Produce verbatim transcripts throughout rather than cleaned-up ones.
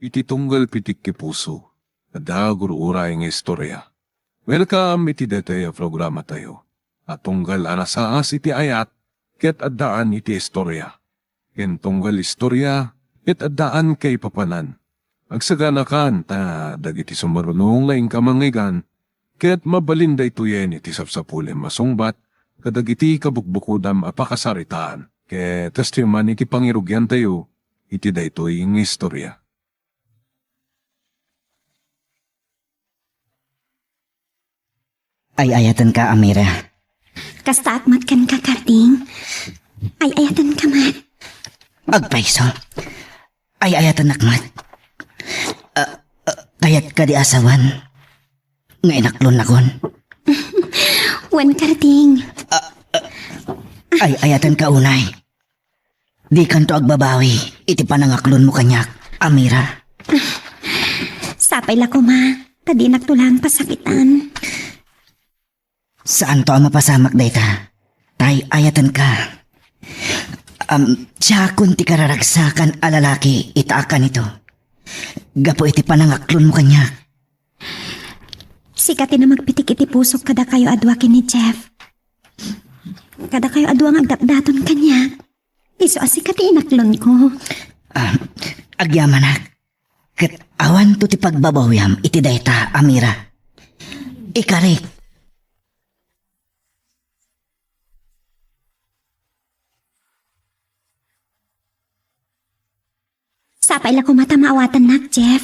iti tunggal pitik ti puso, adda gur-uray nga istorya. Welcome iti daytoy a programatayo a tunggal a nasaas iti ayat ket addaan iti istorya. Ken tunggal istorya ket addaan kaipapanan. Agsaganakan ta dagiti sumarunong nga inka mangngeggan ket mabalin daytoyen iti sapsapulem a sungbat kadagiti kabukbukodam a pakasaritaan. Ket kastoy man iti pangirugiantayo iti daytoy nga istorya. Ay-ayatenka, Amira. Kastaak met kenka, Karding. Ay-ayatenka met. Agpayso. Ay-ayatennak met. Ah, ah, kayat kadi a sawen nga inaklonnakon? Wen, Karding. Ay-ayatenka unay. Dikanto agbabawi iti panangaklonmo kaniak, Amira. Sapay la koma ta dinakto laeng pasakitan. Saanto a mapasamak dayta. Tay-ayatenka. Am, diakon ti kararagsakan a lalaki ita a kanito. Gapu iti panangaklonmo kaniak. Sika ti namagpitik iti pusok kadakayo a dua ken ni Jeff. Kadakayo a dua nga agdatdaton kaniak. Isu a sika ti inaklonko. Ah, agyamanak. Ket awanto ti pagbabawiam iti dayta, Amira. Ikarik. Sapay la koma ta maawatannak, Jeff.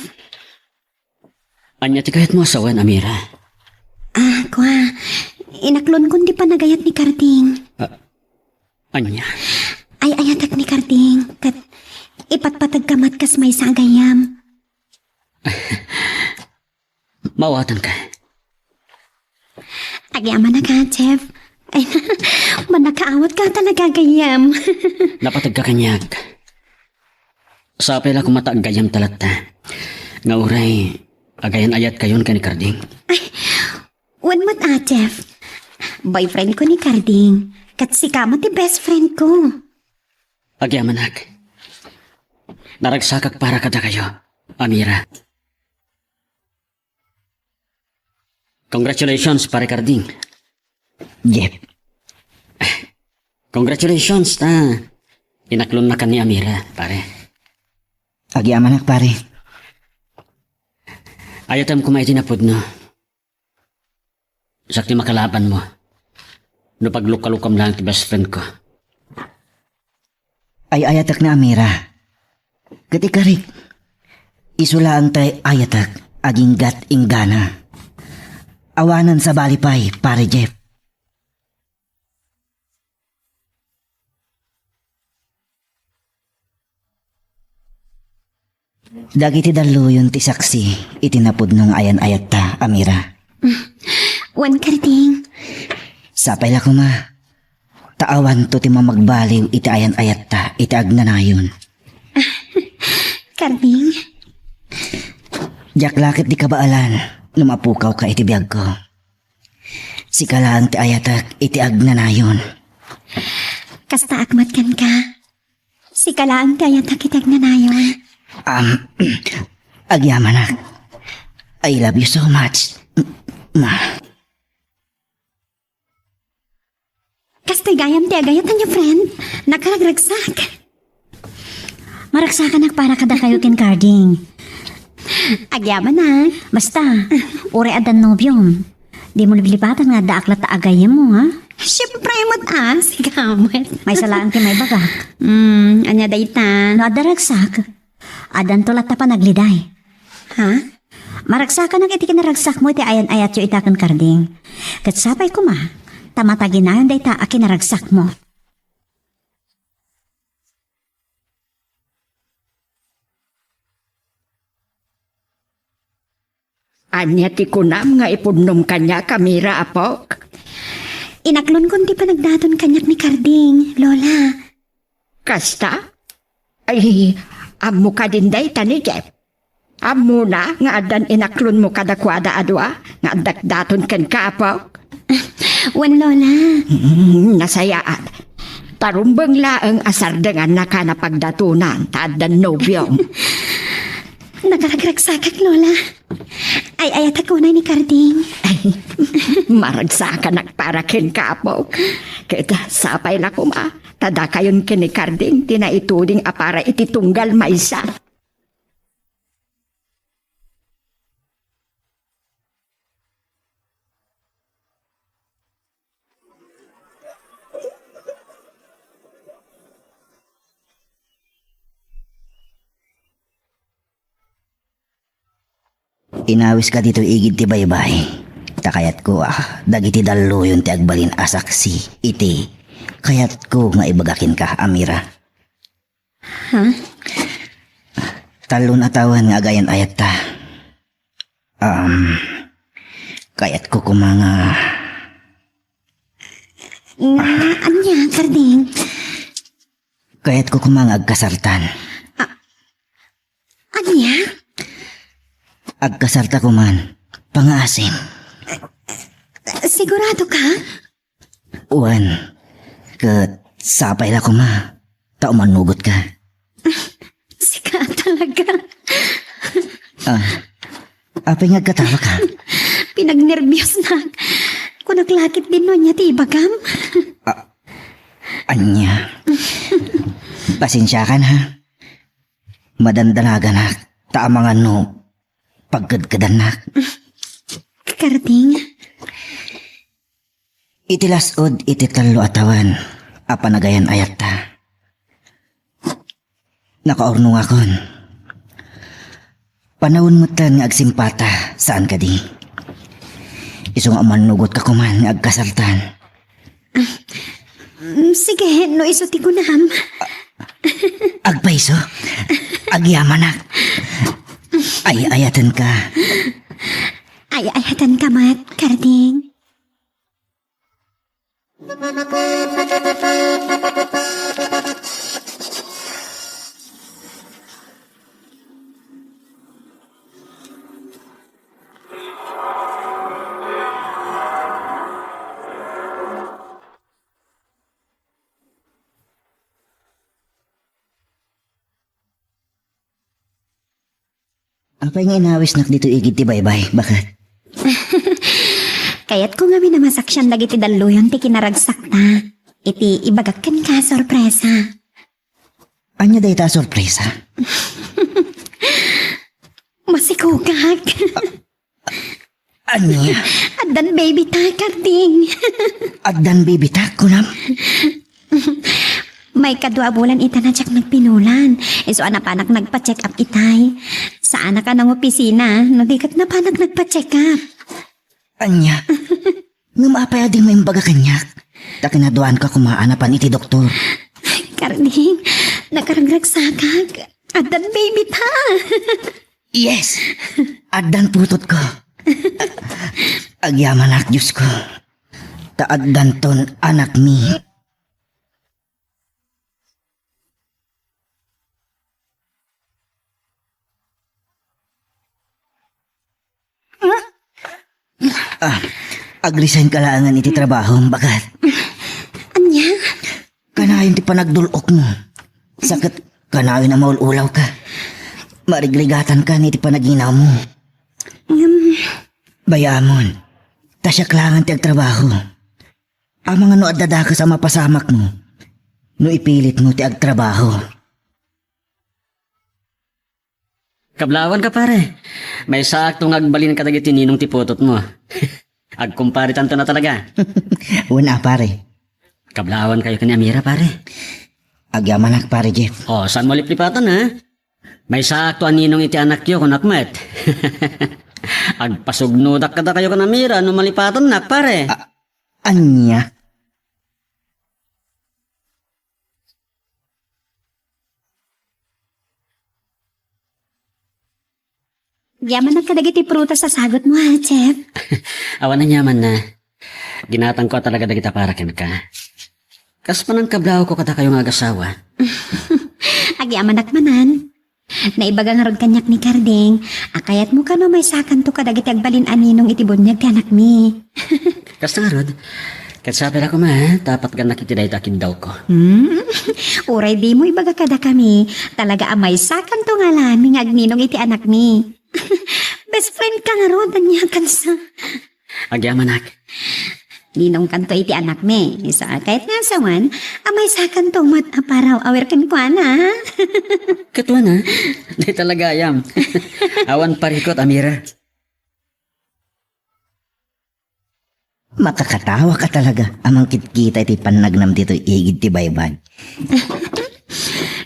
Ania ti kayatmo a sawen, Amira? Ah, kua, inaklonkon ti panagayat ni Karding. Ah, ania? Ay-ayatek ni Karding, ket ipatpateg ka met kas maysa a gayyem. Maawatanka. Agyamanak, Jeff. Ay, mannakaawat ka talaga, gayyem. Napateg ka kaniak. Sapay la koma ta aggayyemta latta. Nga uray, agayan-ayatkayon ken ni Karding. Ay, wen met, ah, Jeff. Boyfriend ko ni Karding. Ket sika met ti best friend ko. Agyamanak. Naragsakak para kadakayo, Amira. Congratulations, Pare Karding. Jeff. Congratulations, ta inaklonnakan ni Amira, pare. Agyamanak, pare. Ayatem koma iti napudno. Siak ti makalabanmo. No paglukkalukam laeng ti best friend ko. Ay-ayatek ni Amira. Ket ikarik, isu laeng ti ay-ayatek aginggat inggana. Awanen sabali pay, Pare Jeff. Dagiti dalluyon ti saksi iti napudno nga ayan-ayatta, Amira. Wen, Karding. Sapay la koma, ta awanto ti mamagbaliw iti ayan-ayatta iti agnanayon. Karding. Diak la ket di kabaelan no mapukawka iti biagko. Sika laeng ti ayatek iti agnanayon. Kastaak met kenka. Sika laeng ti ayatek iti agnanayon. Um, agyamanak. I love you so much, ma. Kastoy gayam ti agayat, ania, friend? Nakaragragsak. Maragsakanak para kadakayo ken Karding. Agyamanak. Basta, uray addan nobiom, dimo liblibatan nga addaak latta a gayyemmo, ha? Siempre met, ah, sika met. Maysa laeng ti maibagak. Hmm, ania dayta? No adda ragsak, addanto latta panagliday. Ha? Maragsakanak iti kinaragsakmo iti ayan-ayatyo ita ken Karding. Ket sapay koma, ta mataginayon dayta a kinaragsakmo. Ania ti kunam nga ipudnom kaniak, Amira, apok? Inaklonkon ti panagdaton kaniak ni Karding, Lola. Kasta? Ay, ammo kadin dayta ni Jeff? Ammona nga addan inaklonmo kadakuada a dua nga addatdaton kenka, apok? Wen, Lola. Mm, nasayaat. Parumbeng laeng a sardengannaka a pagdatonan ta addan nobiom. Naragragsakak, Lola. Ay-ayatak unay ni Karding. Maragsakanak para kenka, apok. Ket sapay la koma, ta dakayon ken ni Karding ti naituding a para iti tunggal maysa. Inawiska ditoy igid ti baybay. Ta kayatko a dagiti dalluyon ti agbalin a saksi iti kayatko nga ibaga kenka, Amira. Ha? Tallo a tawen nga agayan-ayatta. Um, kayatko koma nga Nga ania, Karding? Kayatko koma nga agkasaltan. Ania? Agkasalta koman. Pangaasim. Sigurado ka? Wen, ket sapay la koma ta umanugot ka. Sika talaga. Ah, apay nga agkatawa ka? Pinagnerbios na. Kunak lakit din no ania ti ibagam. Ah, ania? Pasensiakan, ha? Madandanaganak, ta amangan no pagkedkedannak. Karding. Iti las-ud iti tallo a tawen a panagayan-ayatta, nakaurnongakon. Panawen metten nga agsimpata, saan kadi? Isu nga umanugot ka koman nga agkasaltan. Mm, sige, no isu ti kunam. Agpayso? Agyamanak. Ay-ayaten ka. Ay-ayaten ka met, Karding. Apay nga inawisnak ditoy igid ti baybay? Bakit? Kayatko ngamin a masaksian dagiti dalluyon ti kinaragsakta. Iti ibagak kenka, sorpresa. Ania dayta a sorpresa? Masikogak. Ania? Addan baby ta, Karding. Addan baby ta, kunam? Maikadua a bulan ita a diak nagpinulan. Isu a napanak nagpa-check up itay. Saanak a nangopisina, no di ket napanak nagpa-check up. Ania? Ngem apay a dimo imbaga kaniak? Ta kinaduaanka koma a napan iti doktor. Karding, nakaragragsakak. Addan baby ta. Yes! Addan putotko. Agyamanak, Diosko. Ta addanton anakmi. Ah, agresign ka laengen iti trabahom, baket. Ania? Kanayon ti panagdul-okmo. Sa ket kanayon a maul-ulawka. Marigrigatanka iti panaginawmo. Ngem, bayamon, ta siak laengen ti agtrabaho. Amangan no adda dakes a mapasamakmo no ipilitmo ti agtrabaho. Kablawanka, pare. Maysaakto nga agbalin kadagiti ninong ti putotmo. Agkumparitanto na talaga. Wen a, pare. Kablawankayo ken ni Amira, pare. Agyamanak, pare Jeff. Oh, saan mo liplipatan, ha? Maysaakto a ninong iti anakyo, kunak met. Agpasugnodak kadakayo ken ni Amira no malipatannak, pare. A-, ania? Agyamanak kadagiti prutas a sagutmo, ha, Jeff? Awan aniamanna. Ginatangko a talaga dagita para kenka. Kas panangkablawko kadakayo nga agasawa. Agyamanak manen. Naibaga ngarud kaniak ni Karding a kayatmo kano maysakanto kadagiti agbalin a ninong iti buniag ti anakmi. Kasta ngarud, Ket sapay la koma, ta patgannak iti dayta a kiddawko. Hmm? Uray dimo ibaga kadakami, talaga a maysakanto nga alami nga agninong iti anakmi. Best friend ka ngarud, ania kansa? Agyamanak. Ninongkanto iti anakmi. Isu a kayat nga asawan, a maysakanto met a paraw-awer kenkuana, ha? Ket wen, ha? Dayta la gayam. Awan parikut, Amira. Makakatawa ka talaga a mangkitkita iti pannagnam ditoy igid ti baybay.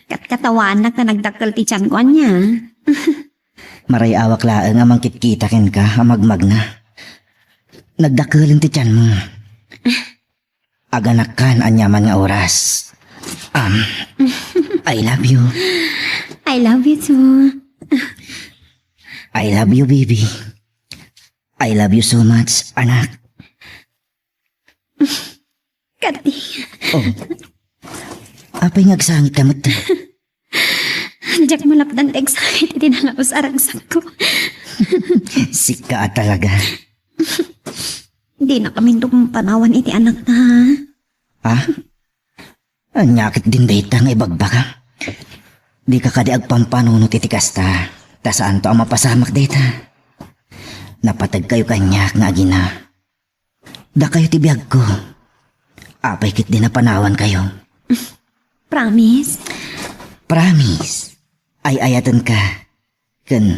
Katkatawaannak ta nagdakkel ti tianko, ania. Maray-awak laeng a mangkitkita kenka a magmagna. Nagdakkelen ti tianmo. Aganakkan aniaman nga oras. Um, I love you. I love you too. I love you, baby. I love you so much, anak. Kati. Oh. Apay nga agsangit ka met? Diak malapdan ti agsangit iti nalaus a ragsakko. Sika a talaga. Dinakaminto panawan iti anakta. Ha? Ania ketdin dayta nga ibagbaga? Dika kadi agpampanunot iti kasta, ta saanto a mapasamak dayta. Napategkayo kaniak nga agina. Dakayo ti biagko. Apay ketdi a panawankayo? Promise? Promise. Ay-ayatenka. Ken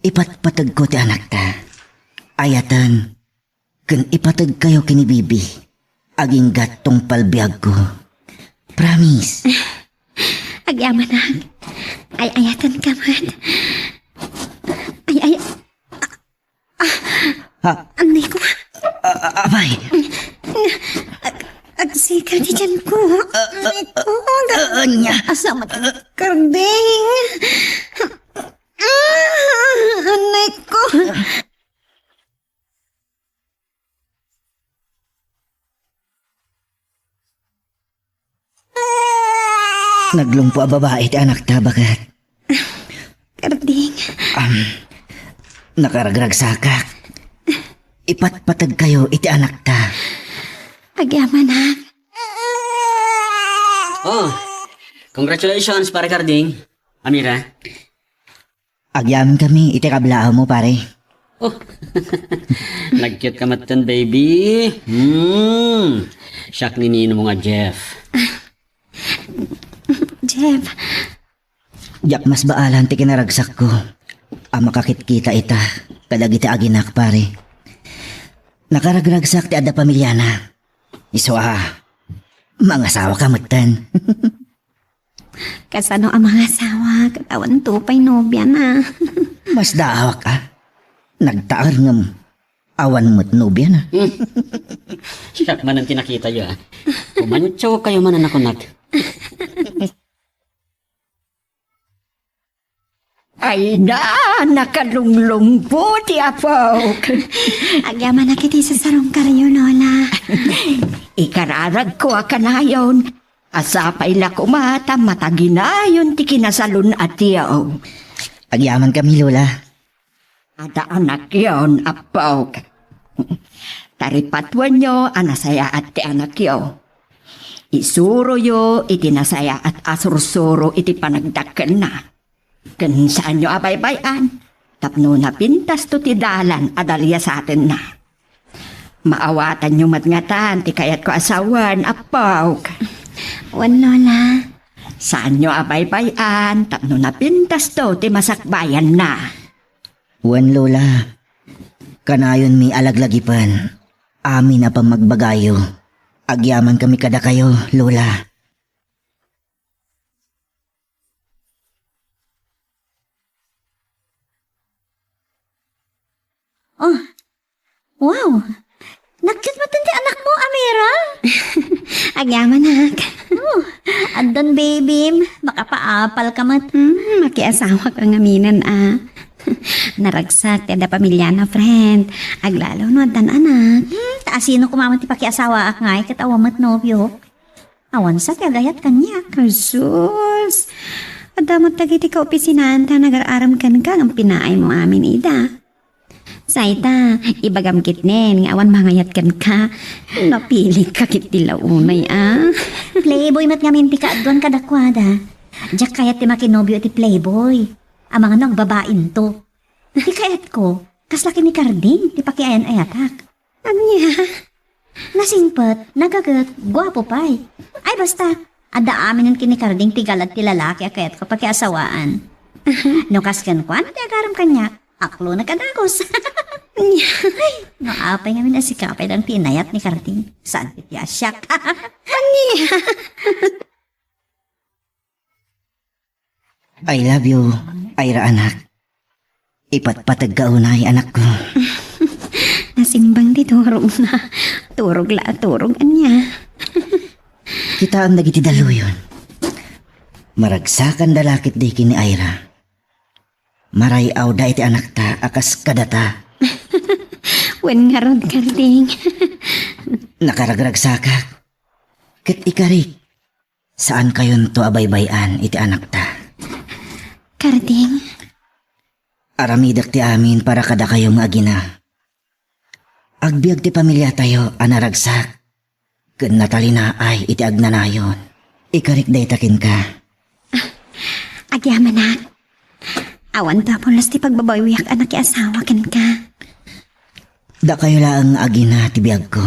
ipatpategko ti anakta. Ayaten ken ipategkayo ken ni Bibi. Agingga tungpal biagko. Promise. Agyamanak. Ay-ayatenka met. Ay, ay, Ha? Anay ko. A-, a-, apay? Ag-, agsikal ti tianko. Anay ko. A-, ania? Asa met? Karding. Ah, anay ko. Naglungpo a babai ti anakta, baket. Karding. Am, nakaragragsakak. Ipatpategkayo iti anakta. Agyamanak. Oh, congratulations, Pare Karding. Amira. Agyamankami iti kablaawmo, pare. Oh. Nag-cute ka metten, baby. Hmm. Siak ni ninong mo nga Jeff. Jeff. Diak masbaalan ti kinaragsakko a makakitkita ita kadagiti aginak, pare. Nakaragragsak ti adda pamiliana. Isu a, mangasawa ka metten. Kasano a mangasawa ket awan to pay nobiana? Masdaawak a. Nagtaer ngem awan met nobiana. Hmm. Siak manen ti nakitayo, a. Kumantsaw kayo manen a kunak. Ay na, nakalunglungpo ti apok. Agyamanak iti sasarungkaryo, Lola. Ikararagko a kanayon, a sapay la koma ta mataginayon ti kinasalun-atyo. Agyamankami, Lola. Adda anakyon, appok. Taripatuenyo a nasayaat ti anakyo. Isuroyo iti nasayaat a sursuro iti panagdakkelna. Ken saanyo a baybay-an, tapno napintasto ti dalan a daliasatenna. Maawatanyo met ngatan ti kayatko a sawen, appok. Wen, Lola. Saanyo a baybay-an tapno napintasto ti masakbayanna. Wen, Lola. Kanayonmi a laglagipen amin a pammagbagayo. Agyamankami kadakayo, Lola. Oh. Wow. Nagkat matan ti anakmo, Amira? Agyamanak. Oh, addan babym. Makapaapal ka met. Hmm, makiasawa ka ngaminen, a. Naragsak ti adda pamiliana, friend. Aglalo no addan anak. Hmm, ta asino koma met ti pakiasawaak ngay ket awan met nobio? Awan sa ti agayat kaniak. Jesus! Adda met dagiti kaopisinaan ta nagar-arem kenka ngem pinaaymo amin ida. Sayta, ibagam ketdin nga awan mangayat kenka. Napilik ka ketdi la unay, a. Playboy met ngamin ti kaaduan kadakuada. Diak kayat ti makinobio iti playboy. Amangan no agbabainto. Ti kayatko, kasla ken ni Karding ti pakiayan-ayatak. Ania? Nasingpet, nagaget, guapo pay. Ay, basta, adda aminen ken ni Karding ti galad ti lalaki a kayatko pakiasawaan. No kas kenkuana ti agaram kaniak, aklonek a dagus. Ania? Ay, no apay ngamin a sika pay lang ti inayat ni Karding. Saan ti a siak? Ania? I love you, Ira anak. Ipatpategka unay, anakko. Nasimbang ti turogna. Turog la a turog, ania? Kitaem dagiti dalluyon. Maragsakanda la ketdi ken ni Ira. Maray-awda iti anakta a kas kadata. Wen ngarud, Karding. Nakaragragsakak. Ket ikarik, saankayonto a baybay-an iti anakta. Karding. Aramidek ti amin para kadakayo nga agina. Agbiag ti pamiliatayo a naragsak ken natalinaay iti agnanayon. Ikarik dayta kenka. Agyamanak. Awan ta pulos ti pagbabawiak a nakiasawa kenka. Dakayo laeng nga agina ti biagko.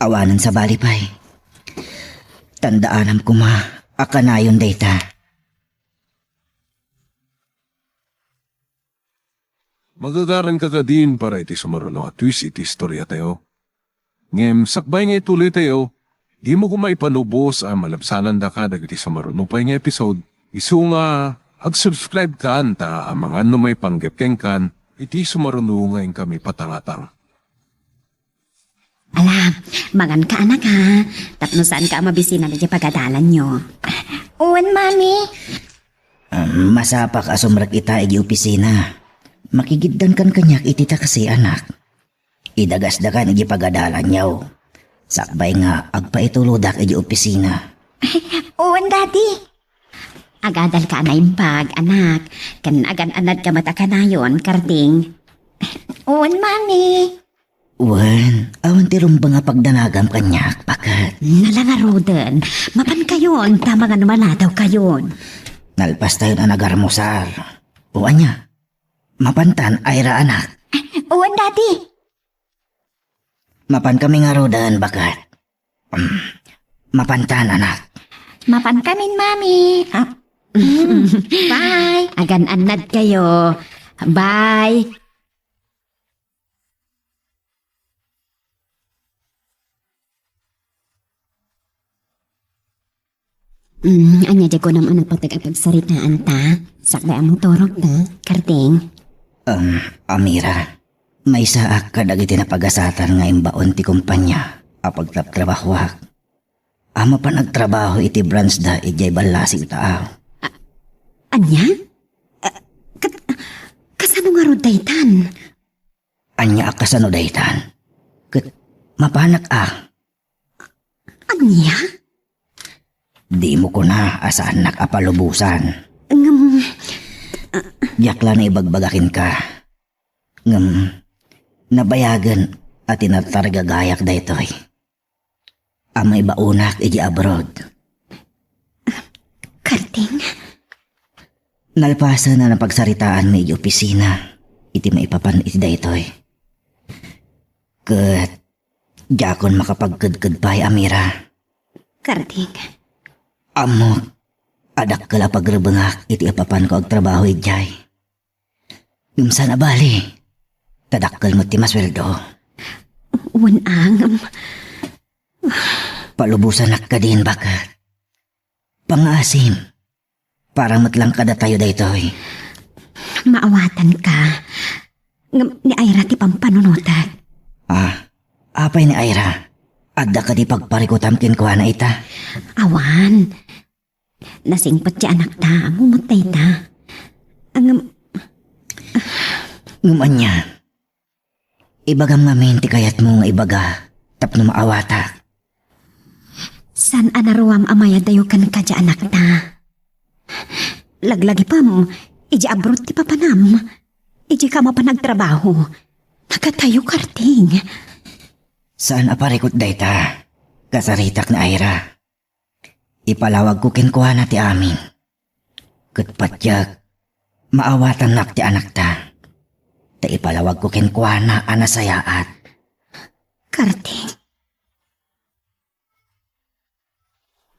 Awanen sabali pay. Tandaanam koma a kanayon dayta. Magagaranka kadin para iti sumaruno a twist iti istoriatayo. Ngem sakbay nga itulitayo, dimo koma ipalubos a malabsanandaka dagiti sumaruno pay nga episode. Isu nga, ag-subscribe kan ta amangan no maipanggep kenkan iti sumaruno nga inkami patangatang. Ala, manganka, anak, ha? Tapno saanka a mabisina daydiay pagadalanyo. Wen, Mami. Um, masapak a sumrek ita idiay opisina. Makigiddankan kaniak iti taksi, anak. Idagasdakan idiay pagadalanyo. Sakbay nga agpaitulodak idiay opisina. Wen, Daddy. Agadalka a naimbag, anak. Ken agan-annadka met a kanayon, Karding. Wen, Mami. Wen, awan ti rumbeng a pagdanagam kaniak, baket. Nala ngaruden, mapankayon, ta amangan no maladawkayon. Nalpastayon a nagarmusar. O ania? Mapantan, Ira, anak? Wen, Daddy. Mapankami ngaruden, baket. Mapantan, anak. Mapankamin, Mami. Ah. Mm. Bye. Agan-annadkayo. Bye. Mm, ania diay kunam a napateg a pagsaritaanta? Sakbay a mangturogta, Karding. Um, Amira, maysaak kadagiti napagasatan nga imbaon ti kompania a pagtrabtrabahoak. A mapan agtrabaho iti branch da idiay Ballasig, Taaw. A-, ania? A, kat-, kasano ngarud daytan? Ania a kasano daytan? Ket mapanak a. Ania? Dimo kuna a saannak a palubosan. Ngem, a- Diak la naibagbaga kenka. Ngem, nabayagen a tinatarigagayak daytoy a maibaonak idiay abroad. Karding? Nalpasen a napagsaritaanmi idiay opisina iti maipapan iti daytoy. Ket diakon makapagkedked pay, Amira. Karding. Ammok a dakkel a pagrebengak iti ipapanko agtrabaho idiay. Ngem saan a bali, ta dakkel met ti masueldo. Wen, a ngem. Palubosanak kadin, baket. Pangaasim. Para met lang kadatayo daytoy. Maawatanka. Ngem ni Ira ti pampanunotek. Ah, apay ni Ira? Adda kadi pagparikutam kenkuana ita? Awan. Nasingpet ti anakta, ammom met dayta. Ngem, ngem ania? Ibagam ngamin ti kayatmo nga ibaga tapno maawatak. Saan a naruam a mayadayo kenka ti anakta. Laglagipem, idiay abroad ti papanam. Idiay ka mapan agtrabaho. datayo, Karding. Saan a parikut dayta. Kasaritak ni Ira. Ipalawagko kenkuana ti amin. Ket patiek, maawatannak ti anakta. Ta ipalawagko kenkuana a nasayaat. Karding.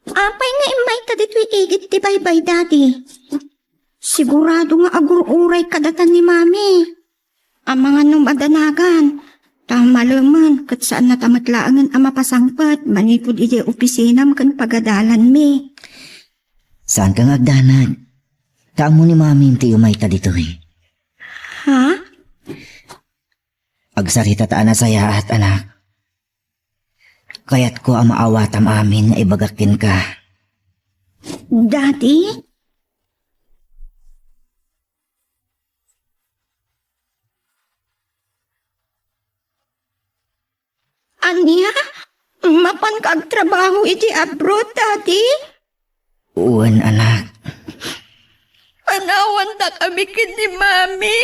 Apay nga immayta ditoy igid ti baybay, Daddy? Sigurado nga agur-uray kadatan ni Mami. Amangan no madanagan. Ta malemen, ket saannata met laengen a mapasangpet manipud idiay opisinam ken pagadalanmi. Saanka nga agdanag. Ta ammo ni Mamim ti umayta ditoy. Ha? Agsaritata a nasayaat, anak. Kayatko a maawatam amin nga ibagak kenka. Daddy? Ania? Mapanka agtrabaho iti abroad, Daddy? Wen, anak. Panawandak a bikin ni Mami.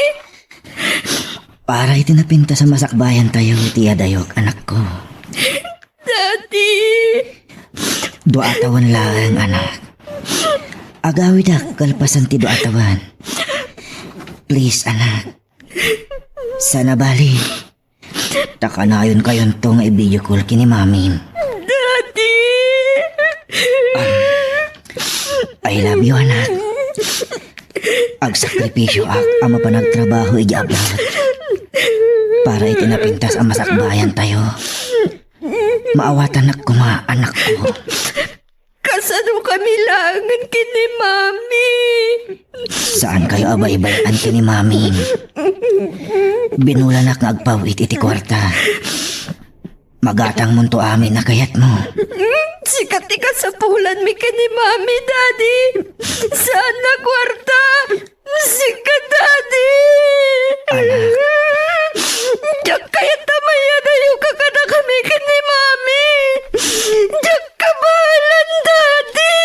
Para iti napintas a masakbayantayo ti adayok, anakko. Daddy! Dua a tawen laeng, anak. Agawidak kalpasan ti dua a tawen. Please, anak. Sana bali. Ta kanayonkayon to nga i-video call ken ni Mamim. Daddy! Ah, I love you, anak. Agsakripisyoak a mapan agtrabaho idiay abroad para iti napintas a masakbayantayo. Maawatanak koma, anakko. Kasano kami laengen ken ni Mami? Saankayo a baybay-an ken ni Mami. Binulanak nga agpaw-it iti kuarta. Magatangmonto amin a kayatmo. Sika ti kasapulanmi ken ni Mami, Daddy. Saan a kuarta. Sika, Daddy! Anak. Diak kayat a mayadayoka kadakami ken ni Mami! Diak kabaelan, Daddy!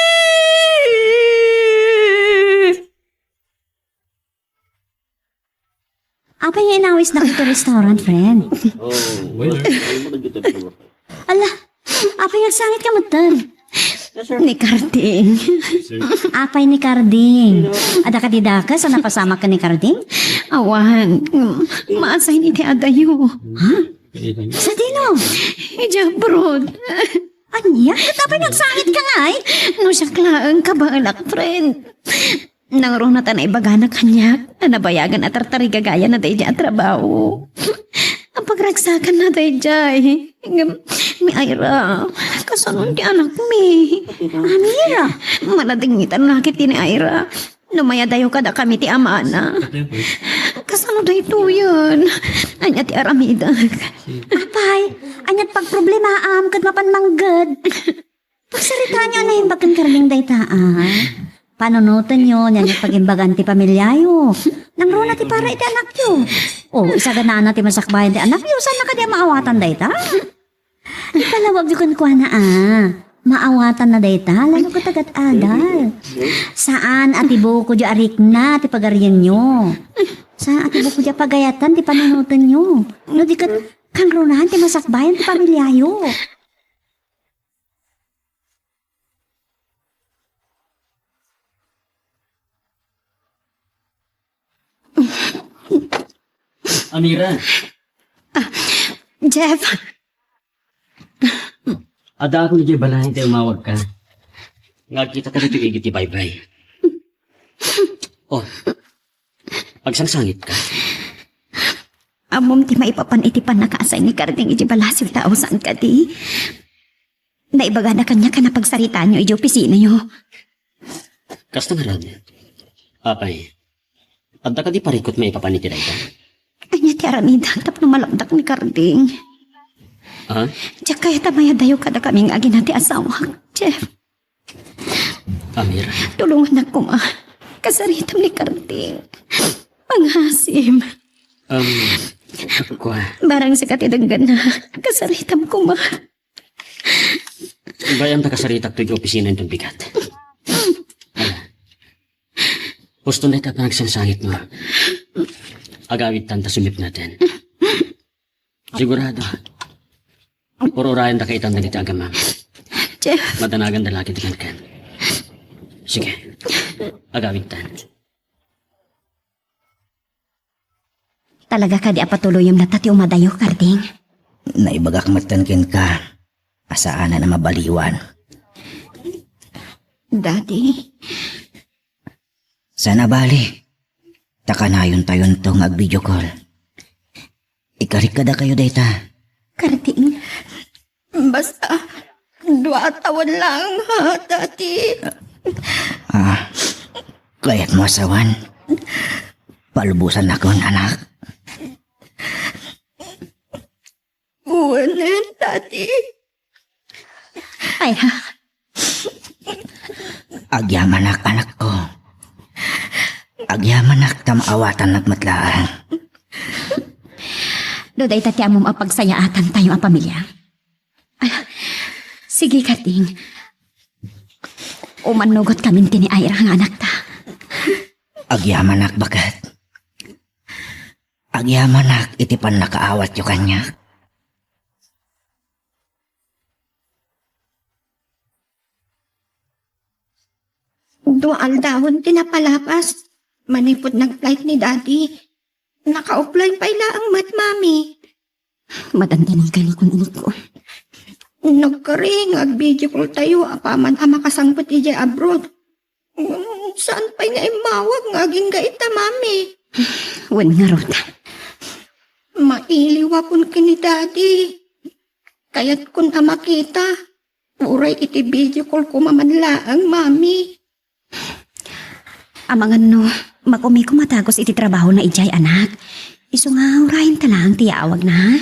Apay nga inawisnak iti restaurant, friend? Oh, waiter. Ala, apay nga agsangitka metten? Ni Karding. Apay ni Karding? Adda kadi dakes a napasamak ken ni Karding? Awan. Maassign iti adayo. Ha? Sadino? Idiay abroad. Ania? Ket apay nga agsangitka ngay? No siak laeng, kabaelak, friend. Nangruna ta naibagana kaniak a nabayagan a tartarigagayana daydiay a trabaho. Apagragsakanna daydiay. Ngem, ni Ira, kasano ti anakmi? Amira. Manadingngitannakit ti ni Ira. No mayadayo kadakami ti amana. Kasano daytoyen? Ania ti aramidek? Apay, aniat pagproblemaam ket mapan mangged? Pagsaritaanyo a naimbag ken Karding dayta, a. Panunotenyo, ania ti pagimbagan ti pamiliayo. Nangruna ti para iti anakyo. O, isaganaanna ti masakbayan ti anakyo, saanna kadi a maawatan dayta? Ipalawagyo kenkuana, a. Maawatanna dayta, lalo ket agat-agal. Saan a tibukodyo a rikna ti pagarienyo. Saan a tibukodyo a pagayatan ti panunotenyo. No di ket, kangrunaen ti masakbayan ti pamiliayo. Amira. Ah, Jeff. Addaakon idiay balay ta umawagka. Nga agkitaka ditoy igid ti baybay. Oh. Agsangsangitka. Ammom ti maipapan iti pannakaasay ni Karding iti balasiw ta, saan kadi? Naibagana kaniak a pagsaritaanyo idiay opisinayo. Kasta ngarud. Apay, adda kadi parikut maipapan iti dayta? Ania ti aramidek tapno malakdak ni Karding? Ha? Diak kayat a mayadayo kadakami nga agina ti asawak, Jeff. Amir. Tulongannak koma. Kasaritam ni Karding. Pangasim. Um, kua. Barang sika ti denggenna. Kasaritam koma. Bay-am ta kasaritak toy opisina inton bigat. Ala. Huston dayta a panagsangsangitmo. Agawidtan ta sumipngaten. Sigurado. Pururayanda ka itan dagiti agamam. Jeff. Madanaganda la ket kenkan. Sige. Agawidtan. Talaga kadi a patuloyem latta ti umadayo, Karding? Naibagak metten kenka a saanen a mabaliwan. Daddy. Saan a bale. Ta kanayontayo nga ag-video call. Ikarik kadakayo dayta. Karding. Basta, dua a tawen laeng, ha, Daddy? Ah, kayatmo a sawen? Palubosannakon, anak. Wen, Daddy. Ay, ha? Agyamanak, anakko. Agyamanak ta maawatannak met laeng. No dayta ti ammom a pagsayaatantayo a pamilia. Ah, sige, Karding. Umannugot kamin ti ni Ira nga anakta. Agyamanak, baket. Agyamanak iti pannakaawatyo kaniak. Dua aldawen ti napalapas. Manipud nag-flight ni Daddy. Naka-offline pay laeng met, Mami. Madandanan kanikon, iniko. Nagkari nga ag-video call tayo apaman a makasangpet idiay abroad. Mm, saan pay nga immawag nga agingga ita, Mami? Wen ngarud. Mailiwakon ken ni Daddy. Kayatkon a makita. Uray iti video call koma man laeng, Mami. Amangan no, makumikom a dagus iti trabahona idiay, anak. Isu nga urayenta laeng ti yaawagna, ha?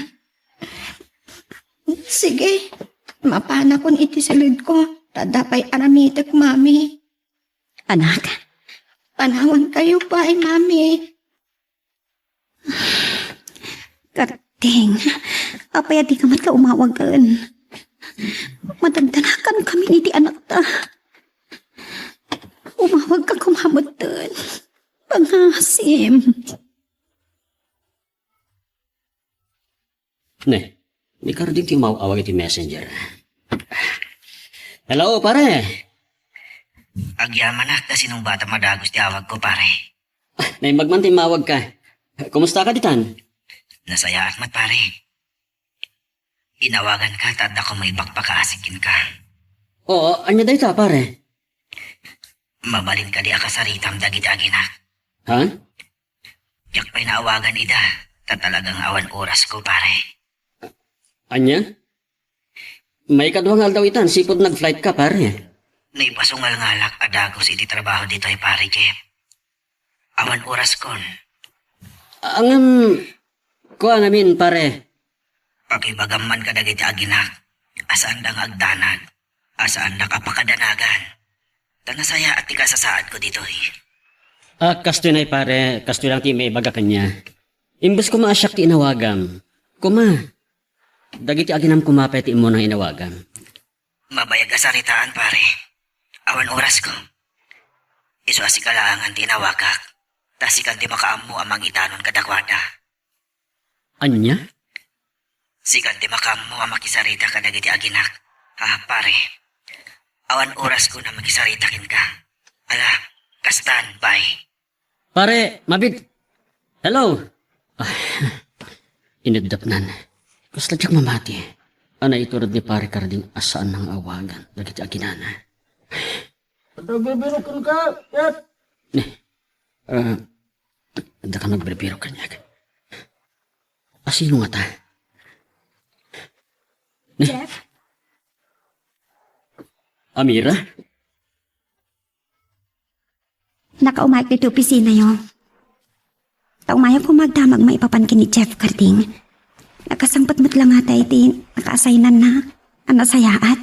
Sige, mapanakon iti siledko, ta adda pay aramitek, Mami. Anak. Panawankayo pay, Mami. Karding, apay a dika met la umawagen? Madandanakan kami iti anakta. Umawagka koma metten. Pangasim. Ne, ni Karding ti umaw-awag iti messenger. Hello, pare. Agyamanak ta sinungbatam a dagus ti awagko, pare. Ah, naimbag man ti immawagka. Kumusta ka ditan? Nasayaat met, pare. Inawaganka ta adda koma ipakpakaasi kenka. Oo, ania dayta, pare? Mabalin kadi a kasaritam dagiti aginak? Ha? Diak pay naawagan ida, ta talagang awan orasko, pare. Ania? Maikadua nga aldaw itan, sipud nag-flight ka, pare. Naipasungalngalak a dagus iti trabaho ditoy, pare Jeff. Awan oraskon. Ngem, kua ngamin, pare. Pakibagam man kadagiti aginak, a saanda nga agdanag, a saanda nga pakadanagan. Ta nasayaat ti kasasaadko ditoy. Ah, kastoy nay, pare, kastoy lang ti maibaga kaniak. Imbes koma a siak ti inawagam. Koma, dagiti aginam koma pay ti immunang inawagam. Mabayag a saritaan, pare. Awan orasko. Isu a sika laengen ti inawagak. Ta sikan ti makaammo a mangitanon kadakuada. Ania? Sikan ti makaammo a makisarita kadagiti aginak. Ah, pare. Awan orasko a makisarita kenka. Ala, kastan, bye. Pare, mabit. Hello. Ah, inudapnan. Kasla diak mamati. Ania itured ni Pare Karding a saan nga awagan dagiti aginana. Adda nagbirbiroken ka, Jeff? Ne. Ah, adda ka nagbirbirok kaniak. A sino ngata? Ne. Jeff? Amira? Nakaumayek ditoy opisinayo. Ta umayak koma agdamag maipapan ken ni Jeff Karding. Nakasangpet met la ngata iti naka-assignanna a nasayaat.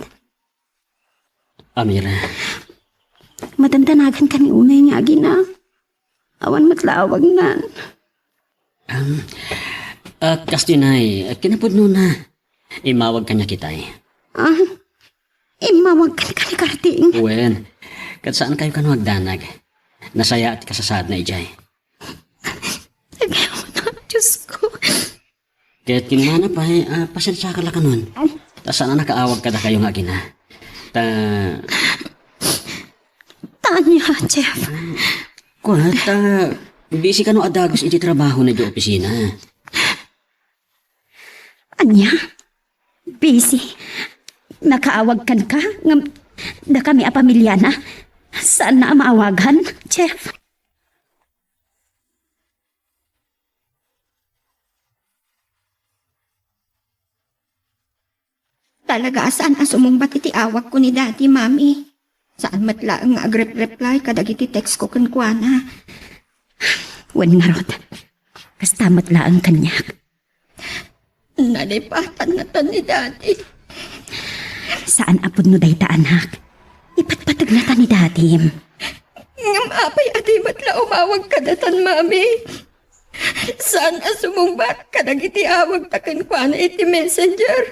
Amira. Madandanagan kami unay nga agina. Awan met la awagnan. Am, ah, kastoy nay, kinapudnona. Immawag kaniak itay. Ah, immawag kenka ni Karding? Wen, ket saan kayo kano agdanag. Nasayaat ti kasasaadna idiay. Dagayuna, Diyos ko. Ket kinunana pay, ah, pasensiaka la kanon. Ta saan a nakaawag kadakayo nga agina. Ta Tanya, Jeff. Kua, ta busy kano a dagus iti trabaho na iti opisina. Ania? Busy? Nakaawag kenka? Ngem dakami a pamiliana? Saanna a maawagan, Jeff? Talaga a saan a sumungbat iti awagko ni Daddy, Mami. Saan met laeng nga agrep-reply kadagiti textko kenkuana. Wen ngarud, kasta met laeng kaniak. Nalipatannatan ni Daddy. Saan a pudno dayta, anak. Ipatpategnata ni Dadim. Ngem apay a di met la umawag kadatan, Mami? Saan a sumungbat kadagiti awagta kenkuana iti messenger.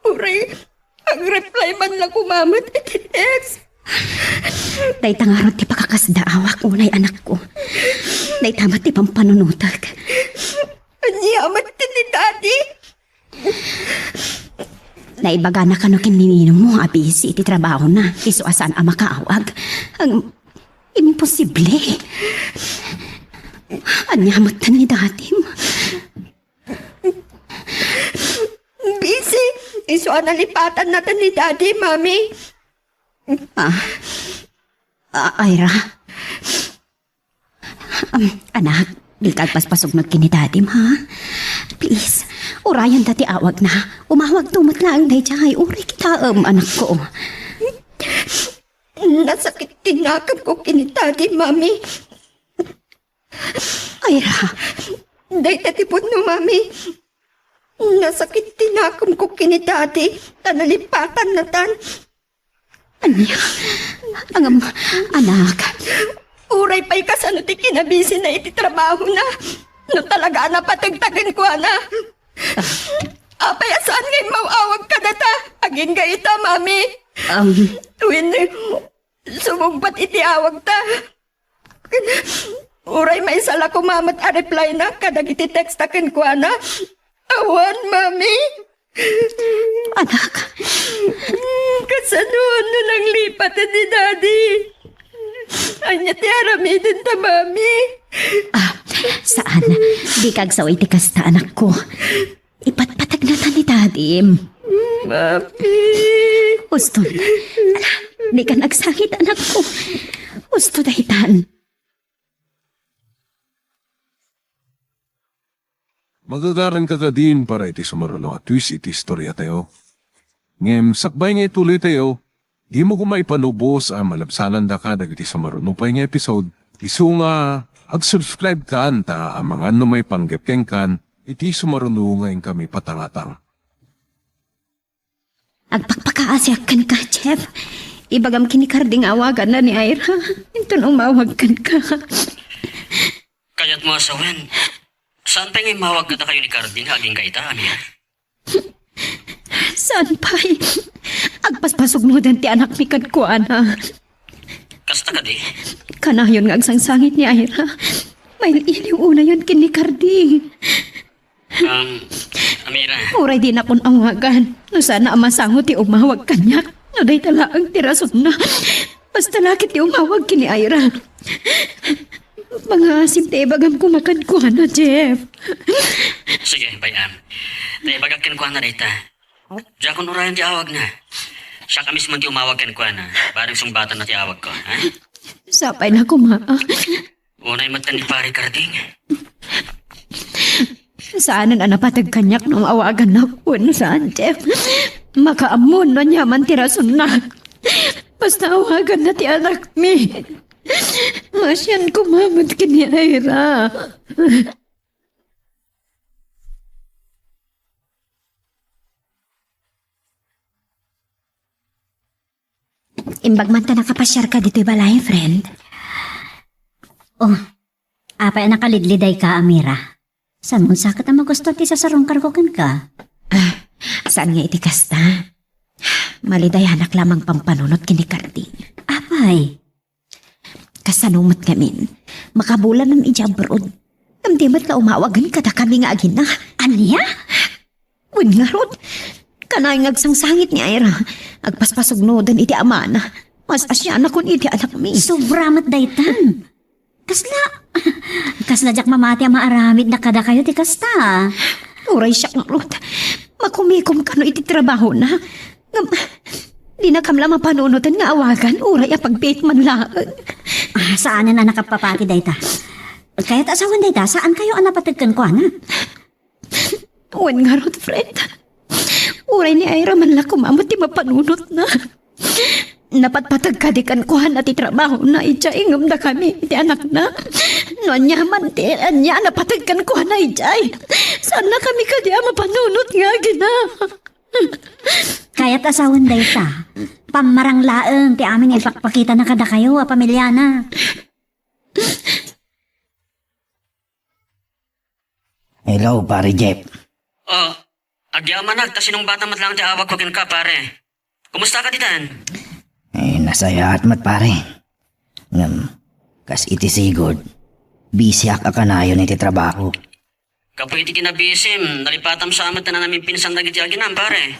Uray, agreply man la koma met iti text. Dayta ngarud ti pakakasdaawak unay, anakko. Dayta met ti pampanunotek. Ania met ti ni Daddy? Naibagana kano ken ni ninongmo a busy iti trabahona, isu a saan a makaawag. Ang imposible. Ania met ni Dadim? Busy. Isu a nalipatannata ni Daddy, Mami. Ah, ah, Ira. Um, anak, dika agpaspasugno ken ni Dadim, ha? Please, urayenta ti awagna. Umawagto met laeng daydiay, uray kitaem, anakko. Nasakit ti nakemko ken ni Daddy, Mami. Ira. Dayta ti pudno, Mami. Nasakit ti nakemko ken ni Daddy, ta nalipatannatan. Ania? Ngem, anak. Uray pay kasano ti kinabisina iti trabahona. No talaga a napategta kenkuana. Apay a saan nga immaw-awag kadata? Agingga ita, Mami. Um. Wenno, sumungbat iti awagta. Uray maysa la koma met a replyna kadagiti textta kenkuana. Awan, Mami. Anak. Kasano no nanglipat ni Daddy? Ania ti aramidenta, Mami? Ah, saan. Dika agsaw iti kasta, anakko. Ipatpategnata ni Dadim. Mami. Uston. Ala, dikan agsangit, anakko. Usto daytan. Magagaranka kadin para iti sumaruno a twist iti istoriatayo. Ngem sakbay nga ituloytayo, dimo koma ipalubos a malabsanandaka dagiti sumaruno pay nga episode, isu nga ag-subscribe kan ta amangan no maipanggep kenkan iti sumaruno nga inkami patangatang. Agpakpakaasiak kenka, Jeff. Ibagam ken ni Cardi nga awaganna ni Ira. Inton umawag kenka. Kayatmo a sawen, saan pay nga immawag kadakayo ni Cardi nga agingga ita, Amir? Saan pay? Agpaspasugnodan ti anakmi kenkuana. Kasta kadi? Kanayon nga agsangsangit ni Ira. Mail-iliw unayon ken ni Cardi. Um, Amira. Uray dinakon awagan. No saan a masango ti umawag kaniak. No dayta laeng ti rasonna. Basta la ket ti umawag ken ni Ira. Mangaasim ti ibagam koma kenkuana, Jeff. Sige, bay-am. Ta ibagak kenkuana dayta. Diakon urayen ti awagna. Siak a mismo ti umawag kenkuana. Bareng sungbatanna ti awagko, ha? Sapay la koma, ah. Unay met ni Pare Carding. Saanen a napateg kaniak no awagannak wenno saan, Jeff. Makaammo no ania man ti rasonna. Basta awaganna ti anakmi. Maasian koma met ken ni Ira. Imbag man ta nakapasiarka ditoy balay, friend. Oh, apay a nakalidlidayka, Amira? Saan mo sa ket a magusto ti sasarungkarko kenka? Ah, saan nga iti kasta? Malidayanak lamang pampanunot ken ni Carding. Apay? Kasano met ngamin? Makabulanam idiay abroad. Ngem di met la umawagen kadakami nga agina. Ania? Wen ngarud, kanayon nga agsangsangit ni Ira. Agpaspasugnoden iti amana. Mas-asianakon iti anakmi. Sobra met daytan. Kasla, kasla diak mamati a maaramidna kadakayo ti kasta. Uray siak ngarud, makumikom kano iti trabahona. Ngem, dinakam la mapanunoten nga awagan, uray a pagbiit man laeng. Ah, saanen a nakapapati dayta. Kayat a sawen dayta, saan kayo a napateg kenkuana? Wen ngarud, friend. Uray ni Ira man la koma met ti mapanunotna. Napatpateg kadi kenkuana ti trabahona idiay ngem dakami iti anakna. No ania man ti ania a napateg kenkuana idiay, saannakami kadi a mapanunot nga agina. Kayat a sawen dayta. Pammarang laeng ti amin nga ipakpakitana kadakayo a pamiliana. Hello, Pare Jeff. Oh, agyamanak ta sinungbatam met laeng ti awagko kenka, pare. Kumusta ka ditan? Eh, nasayaat met, pare. Ngem, kas iti sigud, bisiak a kanayon iti trabaho. Gapu iti kinabisim, nalipatam sa met ti nanamimpinsan dagiti aginam, pare.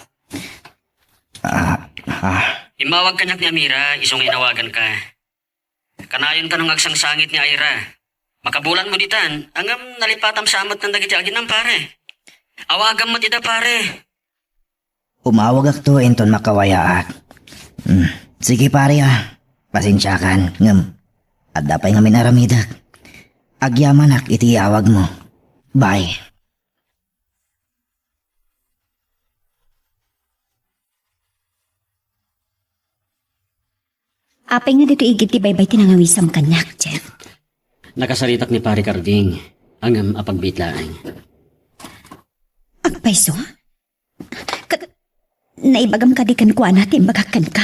Ah, ah. Immawag kaniak ni Amira, isu nga inawaganka. Kanayon kano nga agsangsangit ni Ira. Makabulan mo ditan, ngem nalipatam sa met dagiti aginam, pare. Awagam met ida, pare. Umawagakto inton makawayaak. Hmm. Sige, pare, ah. Pasensiakan, ngem adda pay ngamin aramidek. Agyamanak iti awagmo. Bye. Apay nga ditoy igid ti baybay ti nangawisam kaniak, Jeff? Nakasaritak ni Pare Carding, ngem a pagbiit laeng. Agpayso? Ket naibagam kadi kenkuana ti imbagak kenka?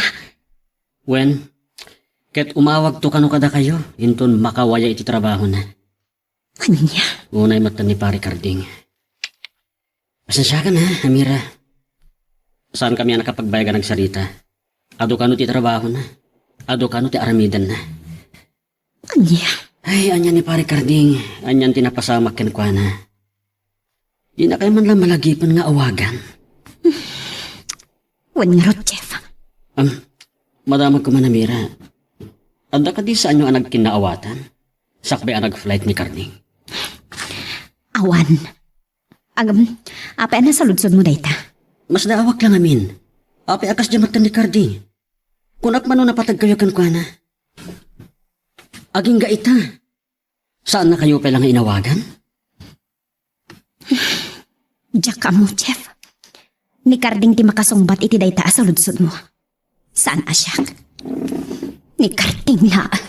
Wen, ket umawagto kano kadakayo inton makawaya iti trabahona. Ania? Unay met ni Pare Carding. Pasensiakan, ha, Amira. Saankami a nakapagbayag a nagsarita. Adu kano ti trabahona. Adu kano ti aramidenna. Ania? Ay, ania ni Pare Carding. Anian ti napasamak kenkuana. Dinakay man la malagipen nga awagan. Wen ngarud, Jeff. Am, madamag koma, Amira. Adda kadi saanyo a nagkinnaawatan? Sakbay a nag-flight ni Carding? Awan. Agam, apay a nasaludsodmo dayta? Masdaawak la ngamin. Apay a kasdiay met ni Carding? Kunak man no napateg kayo kenkuana. Agingga ita. Saannakayo pay la nga inawagan? Diak ammo, Jeff. Ni Carding ti makasungbat iti dayta a saludsodmo. Saan a siak. Ni Carding laeng.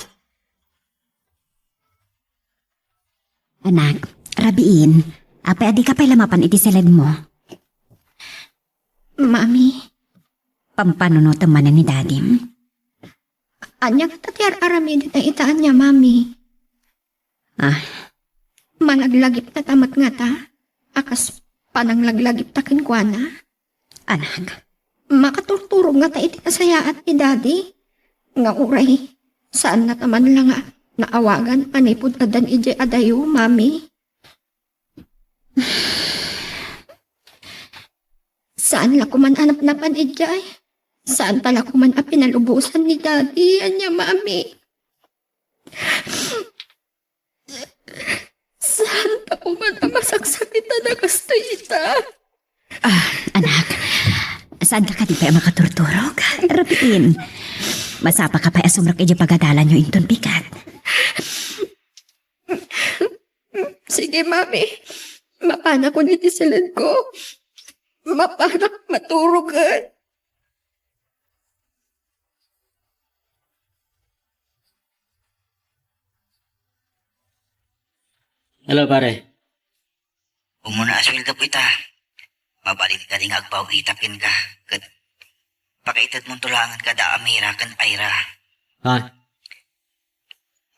Anak, rabiin, apay a dika pay la mapan iti siledmo? Mami. Pampanunotem manen ni Dadim? Ania ngata ti ar-aramidna ita ania, Mami? Ah. Malaglagipta ta met ngata, a kas pananglaglagipta kenkuana? Anak. Makaturturog ngata iti nasayaat ni Daddy, nga uray, saanna ta man la nga naawagan manipud addan idiay adayo, Mami? Saan la koman a napnapan idiay? Saan ta la koman a pinalubosan ni Daddy, ania, Mami? Saan ta koman a masaksakitan a kastoy ita? Ah, anak, saan ka kadi pay a makaturturog? Rabiin, masapa ka pay a sumrek idiay pagadalanyo inton bigat. Sige, Mami. Mapanakon iti siledko. Mapanak maturogen. Hello, pare. Umuna a sueldo ko ita. Mabalin kadi nga agbaw-itak kenka, ket pakaitedmonto laengen kada Amira ken Ira. Ha?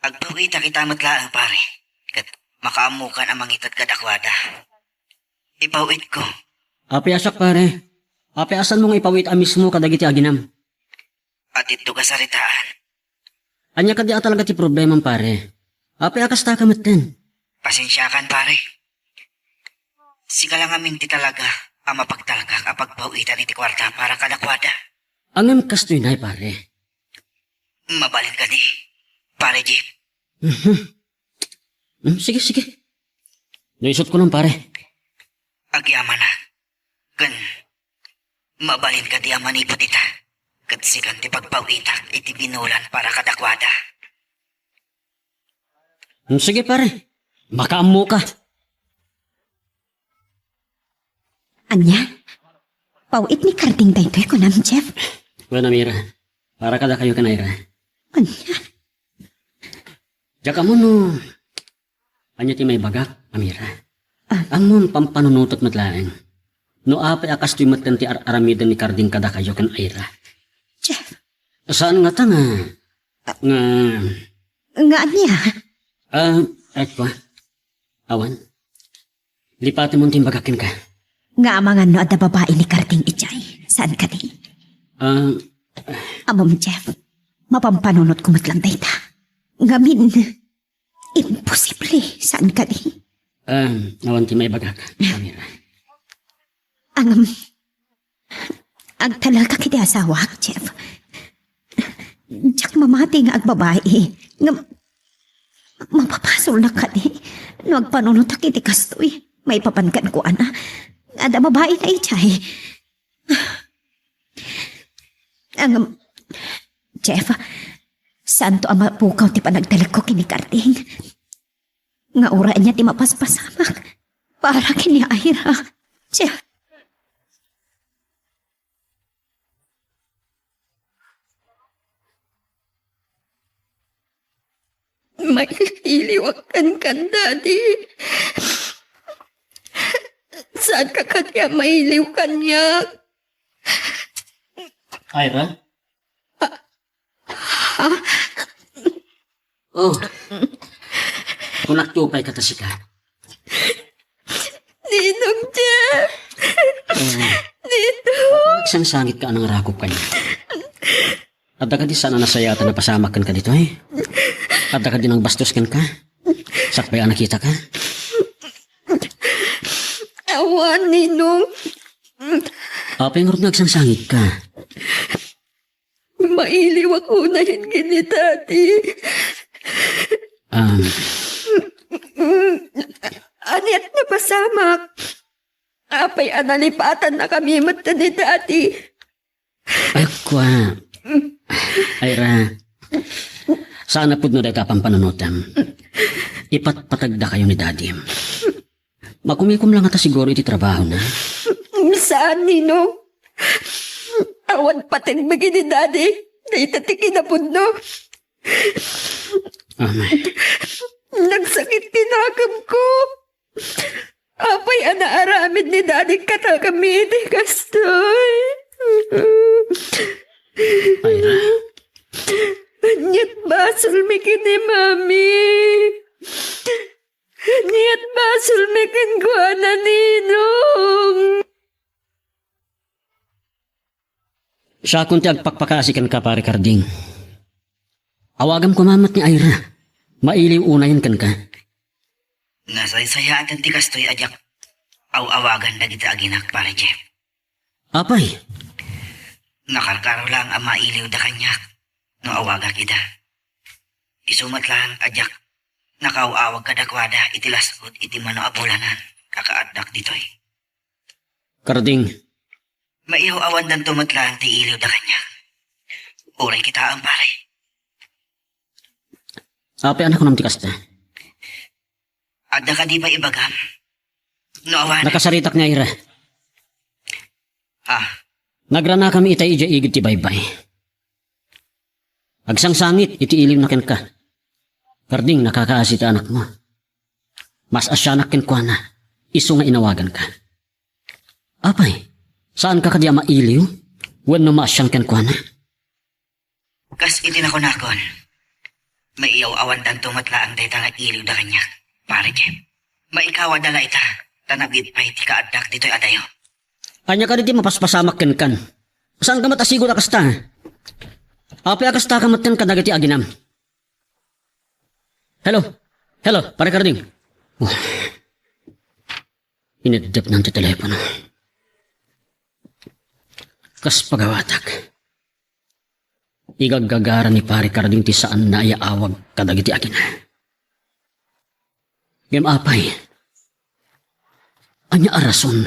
Agbaw-itak ita met laeng, pare, ket makaammokan a mangited kadakuada. Ipaw-itko. Apay a siak, pare? Apay a saanmo nga ipaw-it a mismo kadagiti aginam? Aditto kasaritaan. Ania kadi a talaga ti problemam, pare? Apay a kasta ka metten? Pasensiakan, pare. Sika la ngamin ti talaga a mapagtalkak a pagpaw-itan iti kuarta para kadakuada. Ngem kastoy nay, pare. Mabalin kadi, pare Jeff? Mhm. Hmm, sige, sige. No isut ko lang, pare. Agyamanak. Ken, mabalin kadi a manipud ita, ket sikan ti pagpaw-itak iti binulan para kadakuada. Hmm, sige, pare. Makaammoka. Ania? Paw-it ni Karding daytoy, kunam, Jeff? Wen, Amira. Para kadakayo ken Ira. Ania? Diak ammo no ania ti maibagak, Amira. Ah. Ammom, pampanunotek met laeng no apay a kastoy metten ti ar-aramiden ni Karding kadakayo ken Ira. Jeff. Saan ngata nga, nga Nga ania? Ah, ekwa. Awan. Lipatemon ti imbagak kenka. Nga amangan no adda babai ni Karding idiay. Saan kadi? Ah. Ammom, Jeff. Mapampanunotko met lang dayta. Ngamin, imposible. Saan kadi? Ah, awan ti maibagak, Amira. Ang, agtalekak iti asawak, Jeff. Diak mamati nga agbabai. Ngem, mapapasolnak kadi no agpanunotak iti kastoy maipapan kenkuana. Adda babaina idiay. Ang, Jeff, saanto a mapukaw ti panagtalekko ken ni Karding. Nga uray ania ti mapaspasamak para ken ni Ira. Jeff. Mailiwak kenka, Daddy. Saanka kadi a mailiw kaniak? Ira? Oh. Kunak ti upay ket sika. Ninong Jeff! Oh. Ninong! Agsangsangit ka a nangarakop kaniak. Adda kadi saan a nasayaat a napasamak kenka ditoy? Adda kadi nangbastos kenka? Sakbay a nakitaka? Awan, Ninong. Apay ngarud nga agsangsangit ka? Mailiwak unayen ken ni Daddy. Um. Aniat napasamak? Apay a nalipatannakami met ni Daddy? Ay, kua. Ira, saan a pudno dayta a pampanunotem. Ipatpatagdakayo ni Daddy. Makumikom la ngata siguro iti trabahona. Saan, Ninong. Awan pateg met ken ni Daddy. Dayta ti kinapudno. Amay. Nagsakit ti nakemko. Apay a naaramid ni Daddy kadakami iti kastoy? Ira. Aniat basolmi ken ni Mami? Aniat basolmi kenkuana, Ninong? Siakon ti agpakpakasi kenka, Pare Karding. Awagam koma met ni Ira. Mailiw unayen kenka. Nasaysayaaten ti kastoy a diak aw-awagan dagiti aginak, Pare Jeff. Apay? Nakarkaro lang a mailiwda kaniak no awagak ida. Isu met laeng a diak nakaaw-awag kadakuada iti las-ut iti mano a bulanen a kaaddak ditoy. Karding. Maiaw-awandanto met laeng ti iliwda kaniak. Uray kitaem, pare. Apay a nakunam ti kasta? Adda kadi pay ibagam? No awan. Nakasaritak nga ira. Ah. Nagranakami itay idiay igid ti baybay. Agsangsangit iti iliwna kenka. Karding, nakakaasi ti anakmo. Mas asianak kenkuana, isu nga inawaganka. Apay, saanka kadi a mailiw wenno maasian kenkuana? Kas iti nakunakon, maiaw-awandanto met laeng dayta nga iliwda kaniak, Pare Jeff. Maikawada la ita, ta nagid pay ti kaaddak ditoy adayo. Ania kadi ti mapaspasamak kenkan? Saanka met a sigud a kasta? Apay a kastaka metten kadagiti aginam? Hello? Hello, Pare Karding? Oh, ineddepnan ti telepono. Kas pagawatak, igaggagara ni Pari Carding ti saanna a yaawag kadagiti agina. Ngem apay, ania a rason?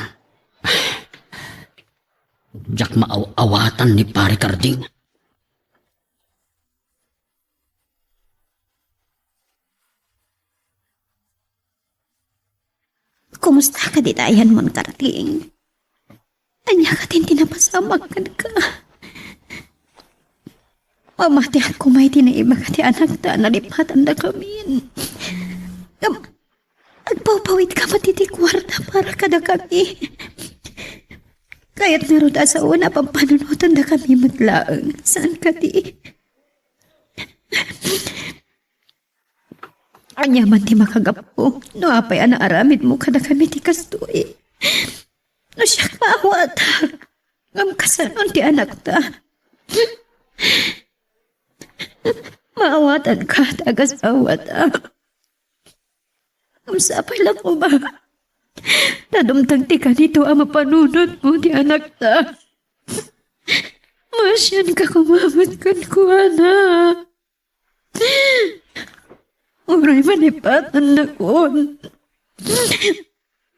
Diak maaw-awatan ni Pari Carding. Kumusta kadi ti ayanmon, Carding? Ania kadi ti napasamak kenka? Mamatian koma iti naibaga ti anakta a nalipatandakamin. Ngem agpawpawitka met iti kuarta para kadakami. Kayat ngarud a sao a pampanunotandakami met laeng. Saan kadi? Ania man ti makagapu no apay a naaramidmo kadakami ti kastoy? No siak maawatak, ngem kasanon ti anakta? Maawatanka ti agasawata. Ngem sapay la koma ta dumteng ti kanito a mapanunotmo ti anakta. Maasianka koma met kenkuana. Uray malipatannakon.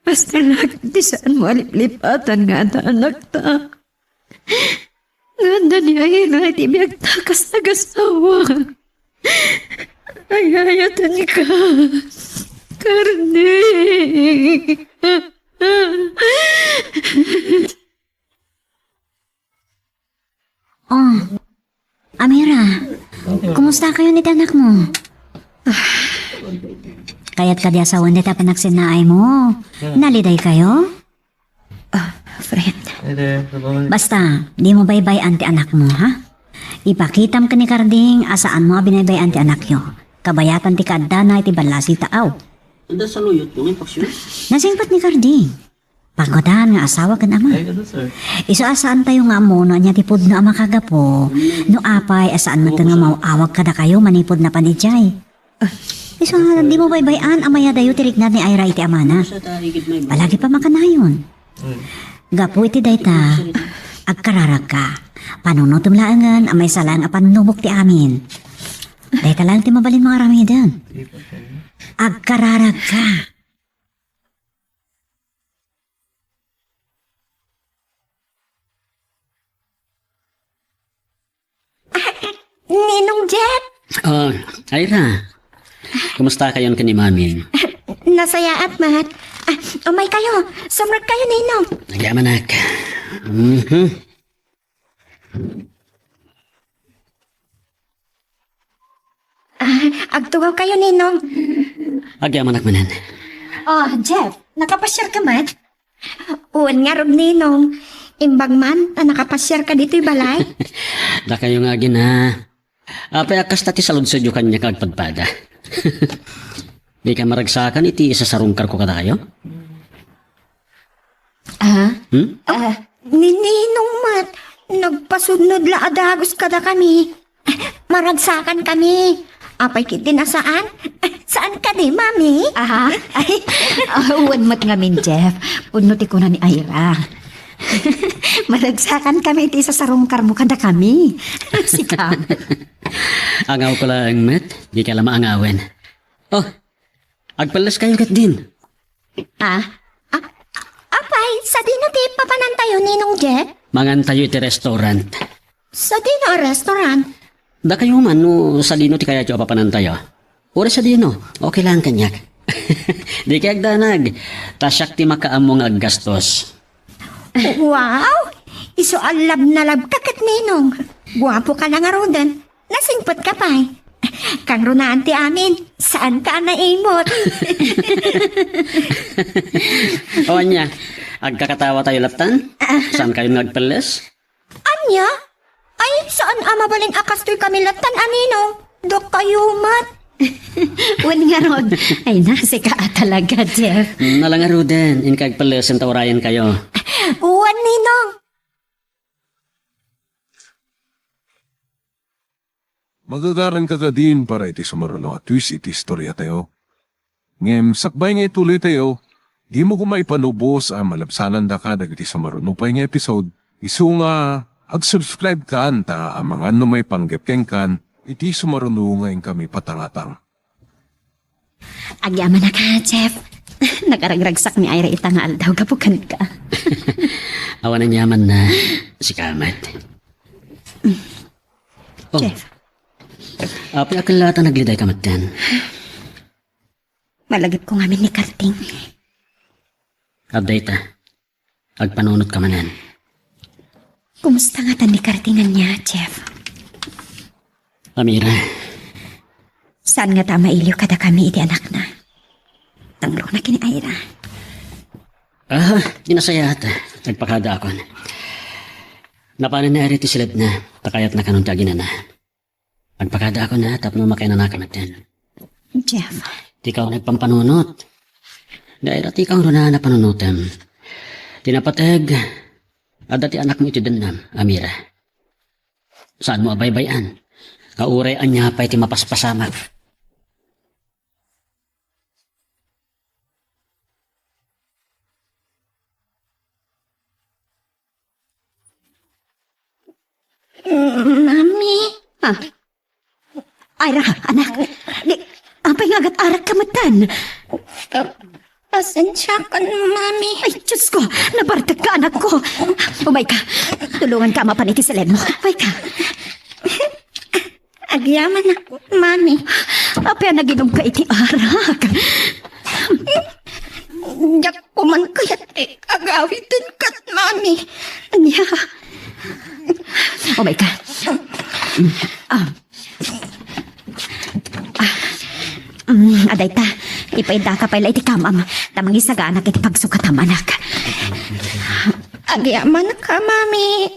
Basta laeng ti saanmo a liplipatan nga adda anakta. Nga adda ni Ira iti biagta kas agasawa. Ay-ayatenka, Cardi. Oh, Amira, kumusta kayo ni anakmo? Kayat kadi a sawen dayta panagsinnaaymo? Naliday kayo? Ah, friend. Basta, dimo baybay-an ti anakmo, ha? Ipakitam ken ni Carding a saanmo a binaybay-an ti anakyo. Kabayatan ti kaaddana iti ballasi ta aw. Anda saluyot mo, may paksyon? Nasingpet ni Carding. Pangudan nga asawa ken ama. Ay, ano, sir? Isu a saantayo nga ammo no ania ti pudno a makagapu, no apay a saan met nga maaw-awag kadakayo manipud napan idiay. Isu nga dimo baybay-an a mayadayo ti riknad ni Ira iti amana. Palagi pa makanayon. Hmm. Gapu iti dayta, agkararagka. Panunotem laengen a maysa laeng a pannubok ti amin. Dayta laeng ti mabalinmo nga aramiden. Agkararagka. Ninong Jeff! Oh, Ira. Kumusta kayon ken ni Mami? Nasayaat, Mat. Ah, umay kayo. Sumrek kayo, Ninong. Nagyamanak. Mhm. Ah, agtugaw kayo, Ninong. Agyamanak manen. Oh, Jeff, nakapasiar ka met? Wen ngarud, Ninong. Imbag man ta nakapasiar ka ditoy balay. Dakayo nga agina. Apay a kasta ti saludsodyo kaniak nga agpadpada? Dika maragsakan iti isasarungkarko kadakayo? Ah? Hmm? Ah, ni Ninong met, nagpasudnod la a dagus kadakami. Maragsakan kami. Apay ketdin a saan? Saan kadi, Mami? Aha. Ay, ah, wen met ngamin, Jeff. Pudno ti kuna ni Ira. Maragsakan kami iti isasarungkarmo kadakami. Sika. Angawko laeng met, dika la maangawen. Oh, agpelles kayo ketdin. Ah? Ah, apay, sadino ti papanantayo, Ninong Jeff? Mangantayo iti restaurant. Sadino a restaurant? Dakayo man no sadino ti kayatyo a papanantayo. Uray sadino, okay lang kaniak. Dika agdanag, ta siak ti makaammo nga aggastos. Wow! Isu a love na love ka ket Ninong. Guapo ka la ngaruden. Nasingpet ka pay. Kangrunaan ti amin, saan ka a naimot. O ania, agkakatawa tayo lattan? Saan kayo nga agpelles? Ania? Ay, saan a mabalin a kastoy kami lattan a Ninong? Dakayo met. Wen ngarud. Ay, nasika a talaga, Jeff. Nala ngaruden, inka agpellesen ta urayen kayo. Wen, Ninong. Magagaran ka kadin para iti sumaruno a twist iti istoriatayo. Ngem sakbay nga ituloytayo, dimo koma ipanubos a malabsanandaka dagiti sumaruno pay nga episode, isu nga ag-subscribe kan ta amangan no maipanggep kenkan iti sumaruno nga inkami patangatang. Agyamanak, Jeff. Nakaragragsak ni Ira ita nga aldaw gapu kenka. Awan aniamanna, sika met. Oh. Jeff. Apay a ket la ta naglidayka metten? Malagipko ngamin ni Karding. Adda ita. Agpanunotka manen. Kumusta ngatan ni Karding ania, Jeff? Amira. Saan ngata a mailiw kadakami iti anakna? Tangruna ken ni Ira. Ah, di nasayaat. Agpakadaakon. Napanen ni Ira iti siledna, ta kayatna kanon ti aginana. Agpakadaakon a tapno makainanaka metten. Jeff. Ti kaon agpampanunot. Dayta ti kaon a napanunotem. Ti napateg, adda ti anakmo iti dennem, Amira. Saanmo a baybay-an nga uray ania pay ti mapaspasamak. Mami. Ah. Ira, anak. Di, apay nga agat-arakka metten? Pasensiakan, Mami. Ay, Diyos ko, nabartekka, anakko. Umayka, tulonganka a mapan iti siledmo. Umayka. Agyamanak, Mami. Apay a naginumka iti arak? Diak koman kayat ti agawiden ket, Mami. Ania? Umayka. Ah. Ah. Mm, adayta, ipaydaka pay la iti kamam, ta mangisagaanak iti pagsukatam, anak. Agyamanak, Mami.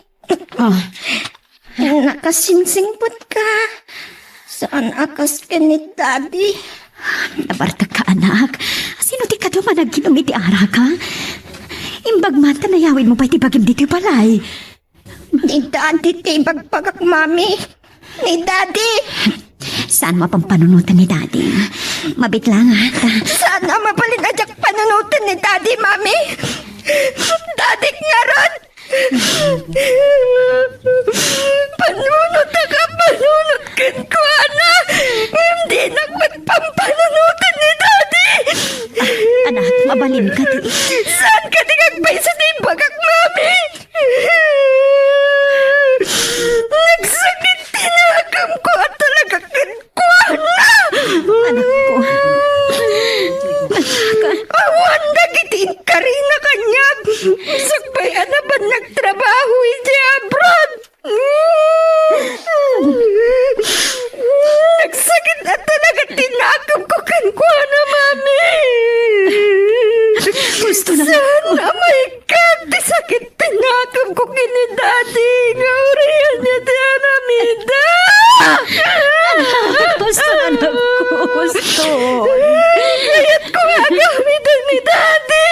Ah. Nakasingsingpetka. Saan a kas ken ni Daddy. Nabartekka, anak. Sino ti kadu a naginum iti araka? Imbag man ta nayawidmo pay ti bagim ditoy balay. Ni Daddy ti ibagbagak, Mami. Ni Daddy. Saanmo a pampanunoten ni Daddy? Mabitlangat. Saan a mabalin a diak panunoten ni Daddy, Mami. Daddy ngarud. Panunotak a panunot kenkuana, ngem dinak met pampanunoten ni Daddy. Ah, anak, mabalinka ti. Saan ka ti agpayso ti imbagak, Mami? Nagsakit ti nakemko a talaga ken kuana. Anakko. Awan dagiti inkarina kaniak. Sakbay a napan nagtrabaho iti abroad. Nagsakit a talaga ti nakemko kenkuana, Mami. Gusto na. Saan a maikkat ti sakit ti nakemko ken ni Daddy nga uray ania ti aramidda. Gusto na, anakko. Gusto. Kayatko nga agamiden ni Daddy.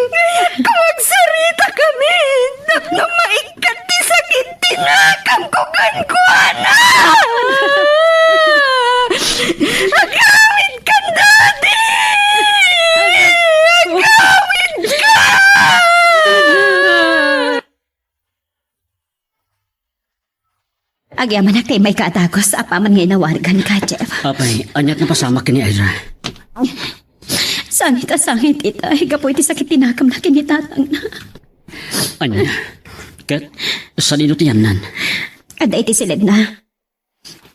Kayatko agsaritakamin tapno maikkat ti sakit ti nakemko kenkuana. Agawidkan, Daddy! Agawidkan! Agyamanak ta immayka a dagus apaman nga inawaganka, Jeff. Apay, aniat napasamak ken ni Ira? Sangit a sangit ita, gapu iti sakit ti nakemna ken ni tatangna. Ania? Ket sadino ti yanna? Adda iti siledna.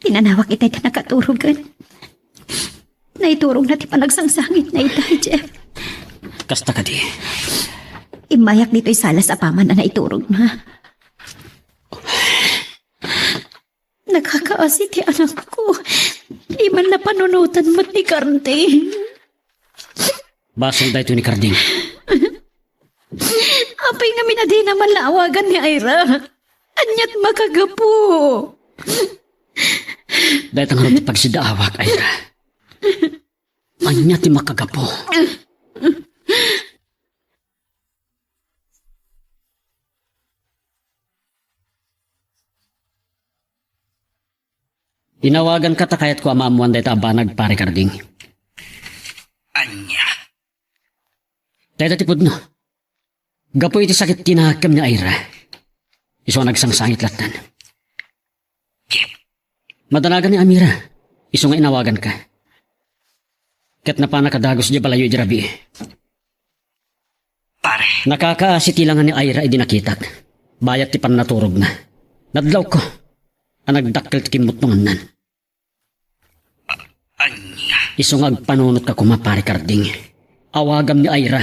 Pinanawak itay ti nakaturogen. Naiturogna ti panagsangsangitna itay, Jeff. Kasta kadi, immayak ditoy salas apaman a naiturogna. Nakakaasi ti anakko. Di man napanunotan met ni Karding. Basol daytoy ni Karding. Apay ngamin a dina man naawagan ni Ira? Aniat makagapu? Dayta ngarud ti pagsidaawak, Ira. Ania ti makagapu? Inawaganka ta kayatko a maammoan dayta a banag, Pare Karding. Ania? Dayta ti pudno. Gapu iti sakit ti naagkam ni Ira, isu a nagsangsangit lattan. Jeff. Madanagan ni Amira, isu nga inawaganka. Ket napanak a dagus diay balayo idi rabii. Pare. Nakakaasi ti langa ni Ira idi nakitak, bayat ti pannaturogna. Nadlawko a nagdakkel ti kimmutnongannan. Ania? Isu nga agpanunotka koma, Pare Carding. Awagam ni Ira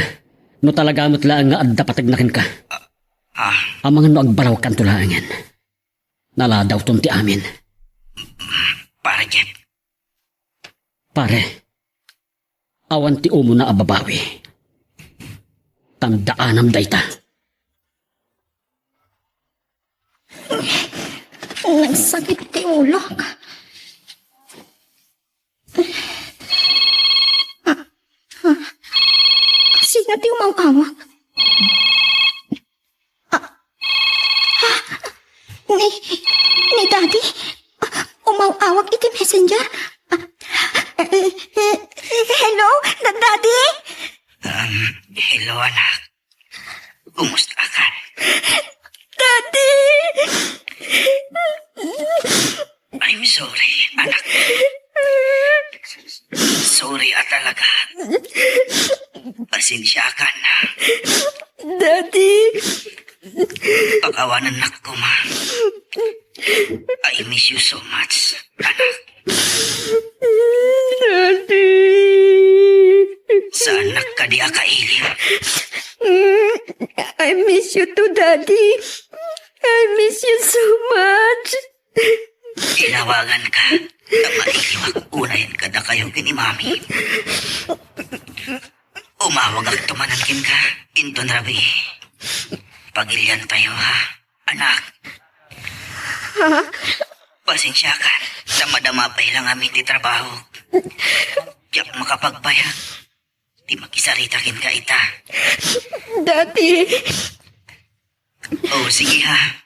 no talaga met laeng nga adda pategna kenka. Ah. Amangan no agbalawkanto laengen. Naladawton ti amin. Pare Jeff. Pare, awan ti umuna a babawi. Tandaanam dayta. Nagsakit ti ulok. Ah, ah. Sino ti umaw-awag? Ah, ah, ni, ni Daddy? Ah, umaw-awag iti messenger? Ah, eh, eh, eh, hello, Da-, Daddy? Um, hello, anak. Kumusta ka? Daddy! I'm sorry, anak. Sorry a talaga. Pasensya ka na. Daddy! Pakawanannak koma. I miss you so much, anak. Daddy! Saannak kadi a kailiw? I miss you too, Daddy. I miss you so much. Inawaganka ta mailiwak unay kadakayo ken ni Mami. Umawagakto manen kenka inton rabii. Pagiliantayo, ha, anak. Pasensiakan ta madama pay la ngamin ti trabaho. Diak makapagbayag ti makisarita kenka ita. Daddy! O, sige ha.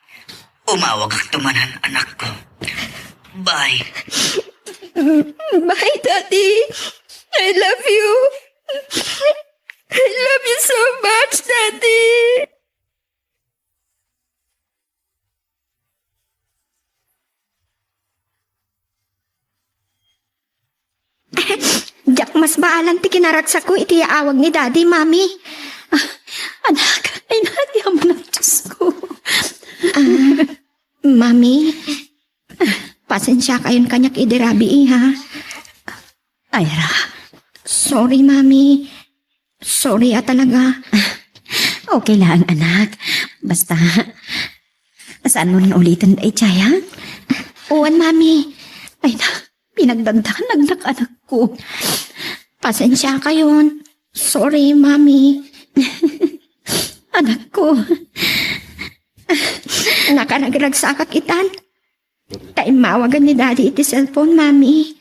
Umawagakto manen, anakko. Bye. Bye, Daddy. I love you. I love you so much, Daddy. Diak masbaalan ti kinaragsakko iti yaawag ni Daddy, Mami. Ah, anak, ay, anak, yaman ang Diyos ko. Ah, Mami, pasensiakayon kaniak idi rabii, ha? Ira. Sorry, Mami. Sorry a talaga. Okay lang, anak. Basta, saan mo rin ulitin, eh, Chaya? Uwan, Mami. Ay, na, pinagdandanag, anak ko. Pasensiakayon. Sorry, Mami. Anak ko. Nakaragragsakak itan. Ta immawagan ni Daddy iti cellphone, Mami.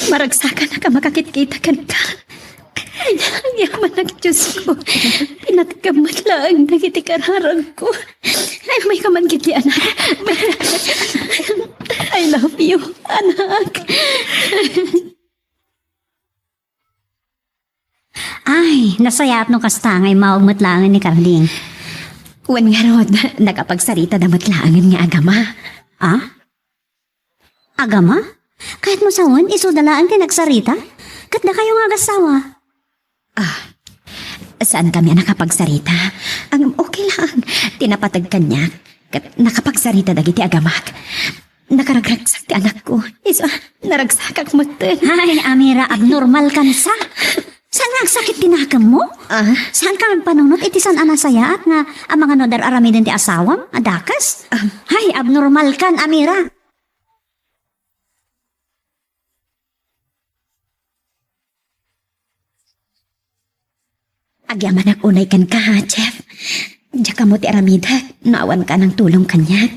Maragsakan a makakit-kita kenka. Ay, yaman ang Diyos ko. Pinatgam met laeng dagiti kararag ko. Ay, may kaman kiti anak. I love you, anak. Ay, nasayaat no kasta nga immawag met laengen ni Carding. Wen ngarud, nakapagsarita da met laengen nga agama. Ah? Agama? Kayatmo sawen, isuda laeng ti nagsarita? Ket dakayo nga agassawa? Ah, saan kami a nakapagsarita? Ang okay lang, ti napateg kaniak. Ket nakapagsarita dagiti agamak. Nakaragragsak ti anakko. Isu a, naragsakak metten. Ay, Amira, abnormal kan sa. Saan nga agsakit ti nakemmo? Ah? Saan ka agpanunot iti saan a nasayaat nga amangan no dar-aramiden ti asawam a dakes? Ah. Ay, abnormal kan, Amira. Agyamanak unay kenka, ha, Jeff? Diak ammo ti aramidek no awan ka nang tulong kaniak.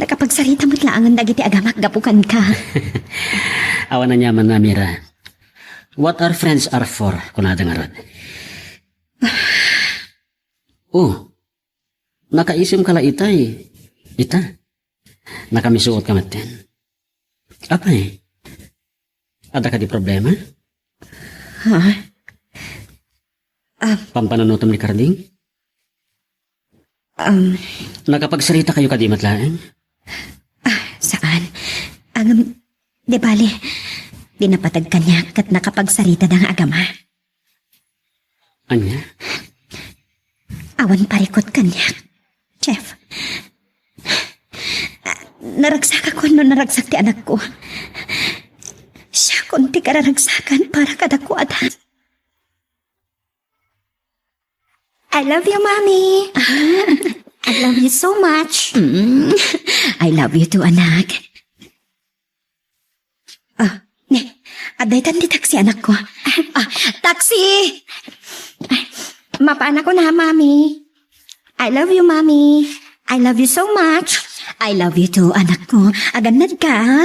Nakapagsarita met laengen dagiti agamak gapu kenka. Awan aniaman, Amira. What are friends are for, kunada ngarud. Oh, nakaisim ka la itay. Ita. Nakamisuot ka metten. Apay, adda kadi problema? Ha? Ah. Pampanunotem ni Carding? Um. Nakapagsaritakayo kadi met laeng? Ah, saan. Ngem, di bale, di napateg kaniak ket nakapagsarita da nga agama. Ania? Awan parikut kaniak, Jeff. Ah, naragsakak wenno naragsak ti anakko. Siakon ti kararagsakan para kadakuada. I love you, Mommy. I love you so much. Mm. I love you too, anak. Ah, ne, adda itan ti taxi, anakko. Ah, taxi! Mapanakon ha, Mommy. I love you, Mommy. I love you so much. I love you too, anakko. Agannad ka, ha?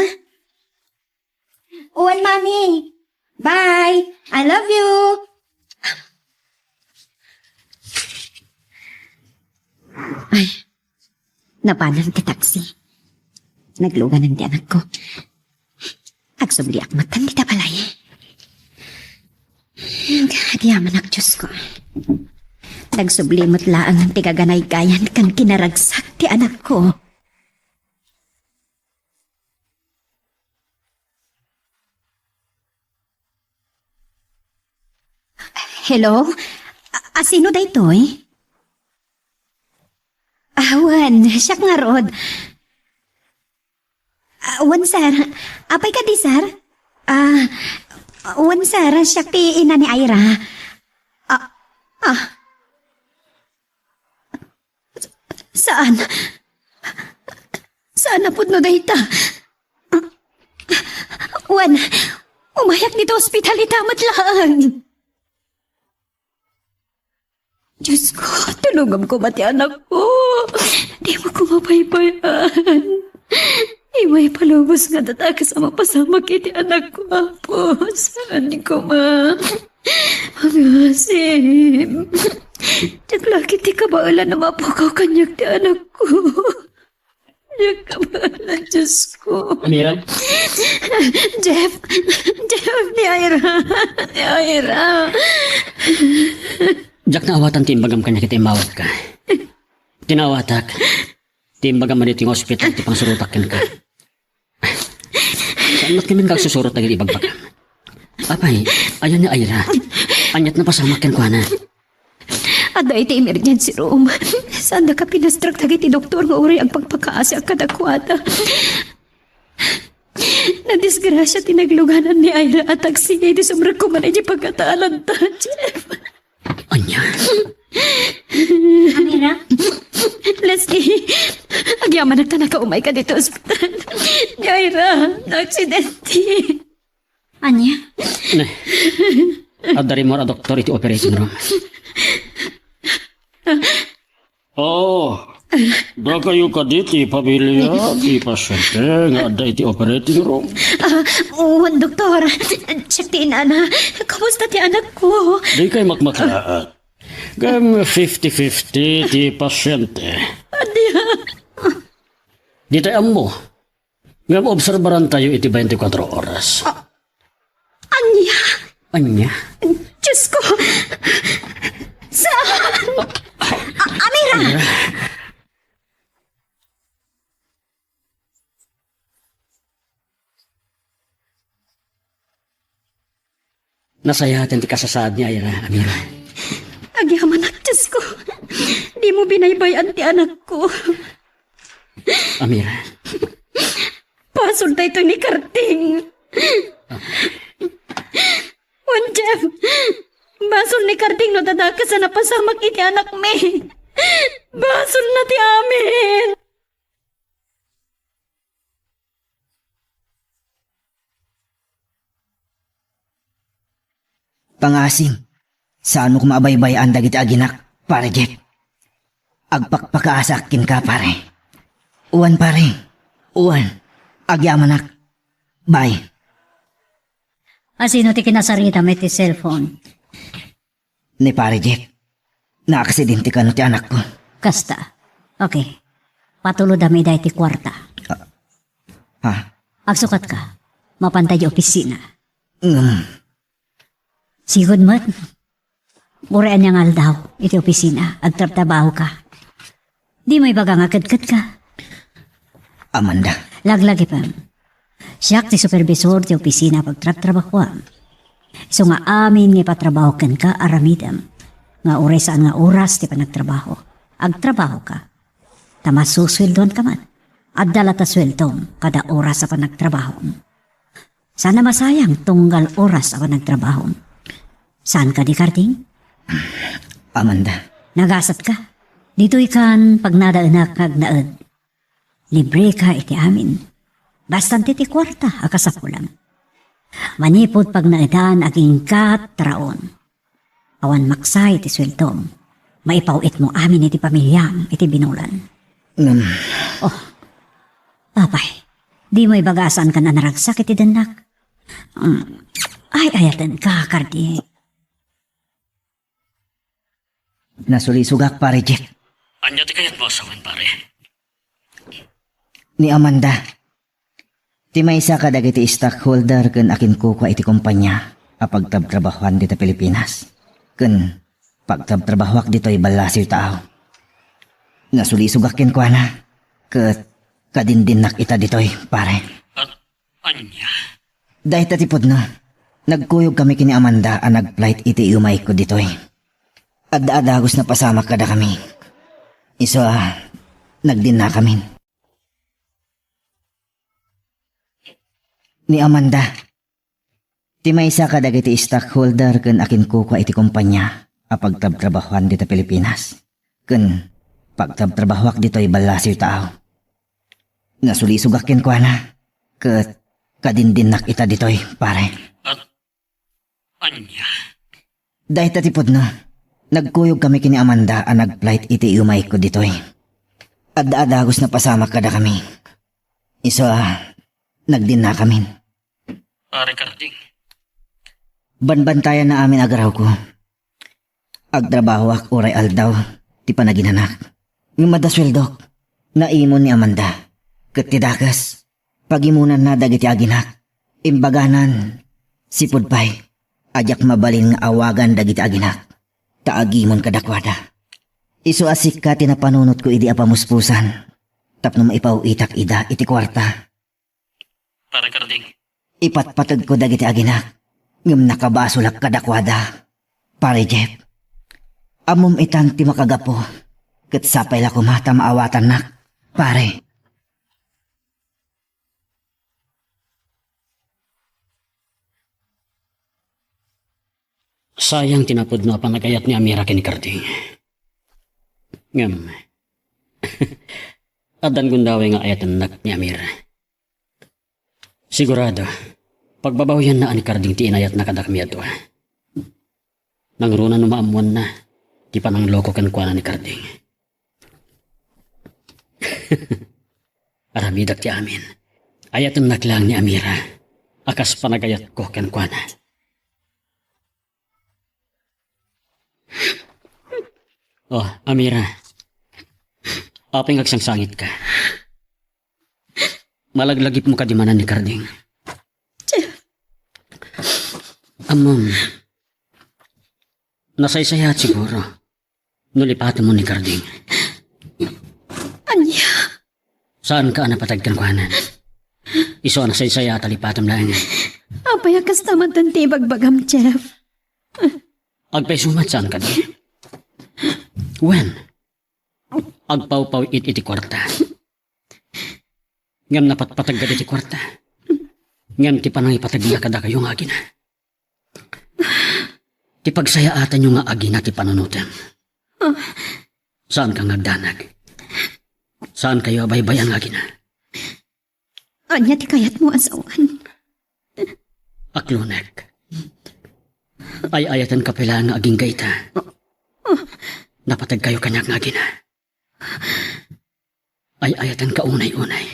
Wen, Mommy. Bye. I love you. Ay, napanan ti taxi. Nagluganan ti anakko. Agsubliak met dita balay. Agyamanak, Diosko. Nagsubli met laeng ti kaganaygayan ken kinaragsak ti anakko. Hello? A-, a, sino daytoy? Ah, wen, siak ngarud. Ah, wen, sir. Apay kadi, sir? Ah, wen, sir, siak ti ina ni Ira. Ah, ah. Saan? Saan a pudno dayta? Wen, umayak dita ospital ita met laeng. Diosko, tulongam koma ti anakko. Dimo koma baybay-an. Imaw ipalubos nga dakes a mapasamak iti anakko, Apo. Saan koma. Agasem. Diak la ketdi kabaelan a mapukaw kaniak ti anakko. Diak kabaelan, Diosko. Amira? Jeff! Jeff, ni Ira! Ni Ira! Diak naawatan ti imbagam kaniak iti immawatko. Ti naawatak, ti imbagam a ditoy nga ospital ti pangsurotak kenka. Saan met ngamin nga agsusurot dagiti ibagbagam? Apay, ayan ni Ira. Ania't napasamak kenkuana? Adda iti emergency room. Saandaka pinastrak dagiti doktor nga uray agpakpakaasiak kadakuada. Nadisgrasia ti nagluganan ni Ira a taksi idi sumrekko man idiay pagkataalanta, Jeff. Ania? Amira? Leslie, agyamanak ta nakaumayka ditoy ospital. Ni Ira, naaksidente. Ania? Ne. Adda rimmuar a doktor iti operating room. Oh, dakayo kadi ti pamilia ti pasiente nga adda iti operating room? Ah, wen, doktor. Siak ti inana. Kumusta ti anakko? Dikay makmakaat. Ngem fifty fifty ti pasiente. Ania? Ditay ammo. Ngem obserbarantayo iti twenty-four oras. Ah, ania? Ania? Diosko! Saan? A-, Amira! Amira. Nasayaat ti kasasaad ni Ira, Amira. Agyamanak, Diosko. Dimo binaybay-an ti anakko. Amira. Basol daytoy ni Karding. Wen, Jeff. Basol ni Karding no dadakes a napasamak iti anakmi. Basolna ti amin. Pangasim, saanmo koma a baybay-an dagiti aginak, Pare Jeff. Agpakpakaasak kenka, pare. Wen, pare. Wen, agyamanak. Bye. Asino ti kinasaritam iti cellphone? Ni Pare Jeff. Naaksidente kano ti anakko. Kasta. Okay. Patulodam ida iti kuarta. Ah. Ha? Agsukatka. Mapanta iti opisina. Ngem. Sigud met. Uray ania nga aldaw iti opisina, agtrabtrabahoka. Dimo ibaga nga kedkedka. Amanda. Laglagipem. Siak ti supervisor ti opisina a pagtrabtrabahoam. Isu nga amin nga ipatrabaho kenka, aramidem. Nga uray saan nga oras ti panagtrabaho, agtrabahoka. Ta masusweldoanka man. Adda latta sueldom kada oras a panagtrabahom. Saan a masayang tunggal oras a panagtrabahom. Saan kadi, Karding? Amanda. Nagasatka. Ditoy kan pagnadaenak nga agnaed. Libreka iti amin. Basta ti, ti kuarta a kasapulam. Manipud pagnaedan, agingkat, taraon. Awan maksa iti sueldom. Maipaw-itmo amin iti pamiliam iti binulan. Ngem. Oh. Apay, dimo ibaga a saanka a naragsak iti dennak? Mm. Ay-ayatenka, Karding. Nasulisogak, Pare Jeff. Ania ti kayatmo a sawen, pare? Ni Amanda. Ti maysa kadagiti stockholder ken akinkukua iti kompania a pagtrabtrabahoan dita Pilipinas. Ken pagtrabtrabahoak ditoy ballasiw taaw. Nasulisogak kenkuana, ket kadindinnak ita ditoy, pare. At ania? Dayta ti pudno. Nagkuyog kami ken ni Amanda a nag-flight iti iumayko ditoy. Adda a dagus napasamak kadakami. Isu a, nagdinnakamin. Ni Amanda, ti maysa kadagiti stockholder ken akinkukua iti kompania a pagtrabtrabahoan dita Pilipinas. Ken pagtrabtrabahoak ditoy ballasiw taaw. Nasulisogak kenkuana, ket kadindinnak ita ditoy, pare. At ania? Dayta ti pudno. Nagkuyog kami ken ni Amanda a nag-flight iti iumayko ditoy. Adda a dagus napasamak kadakami. Isu a, nagdinnakamin. Pare Karding. Banbantayanna amin a garawko. Agtrabahoak uray aldaw ti panaginanak. Ngem adda sueldok. Naimon ni Amanda. Ket ti dakes, pagimonanna dagiti aginak. Imbaganan, sipud pay a diak mabalin nga awagan dagiti aginak, ta agimon kadakuada. Isu a sika ti napanunotko idi a pamuspusan tapno maipaw-itak ida iti kuarta. Pare Karding. Ipatpategko dagiti aginak, ngem nakabasolak kadakuada. Pare Jeff, ammom itan ti makagapu, ket sapay la koma ta maawatannak, pare. Sayang ti napudno a panagayat ni Amira ken ni Karding. Ngem, addan gundaway nga ayatennak ni Amira. Sigurado, pagbabawianna a ni Karding ti inayatna kadakami a dua. Nangruna no maammoanna ti panangloko kenkuana ni Karding. Aramidak ti amin. Ayatennak laeng ni Amira a kas panagayatko kenkuana. Oh, Amira. Apay nga agsangsangitka? Malaglagipmo kadi manen ni Karding? Ammom, nasaysayaat siguro no lipatemmo ni Karding. Ania? Saanka a napateg kenkuana. Isu a nasaysayaat a lipatem laeng. Apay a kasta met ti ibagbagam, Jeff? Agpayso met saan kadi? Wen, agpawpaw-it iti kuarta. Ngem napatpateg kadi ti kuarta. Ngem ti panangipategna kadakayo nga agina. Ti pagsayaatanyo nga agina ti panunotem. Ah. Saanka nga agdanag. Saankayo a baybay-an nga agina. Ania ti kayatmo a sawen? Aklonek. Ay-ayatenka pay laeng nga agingga ita. Napategkayo kaniak nga agina. Ay-ayatenka unay-unay,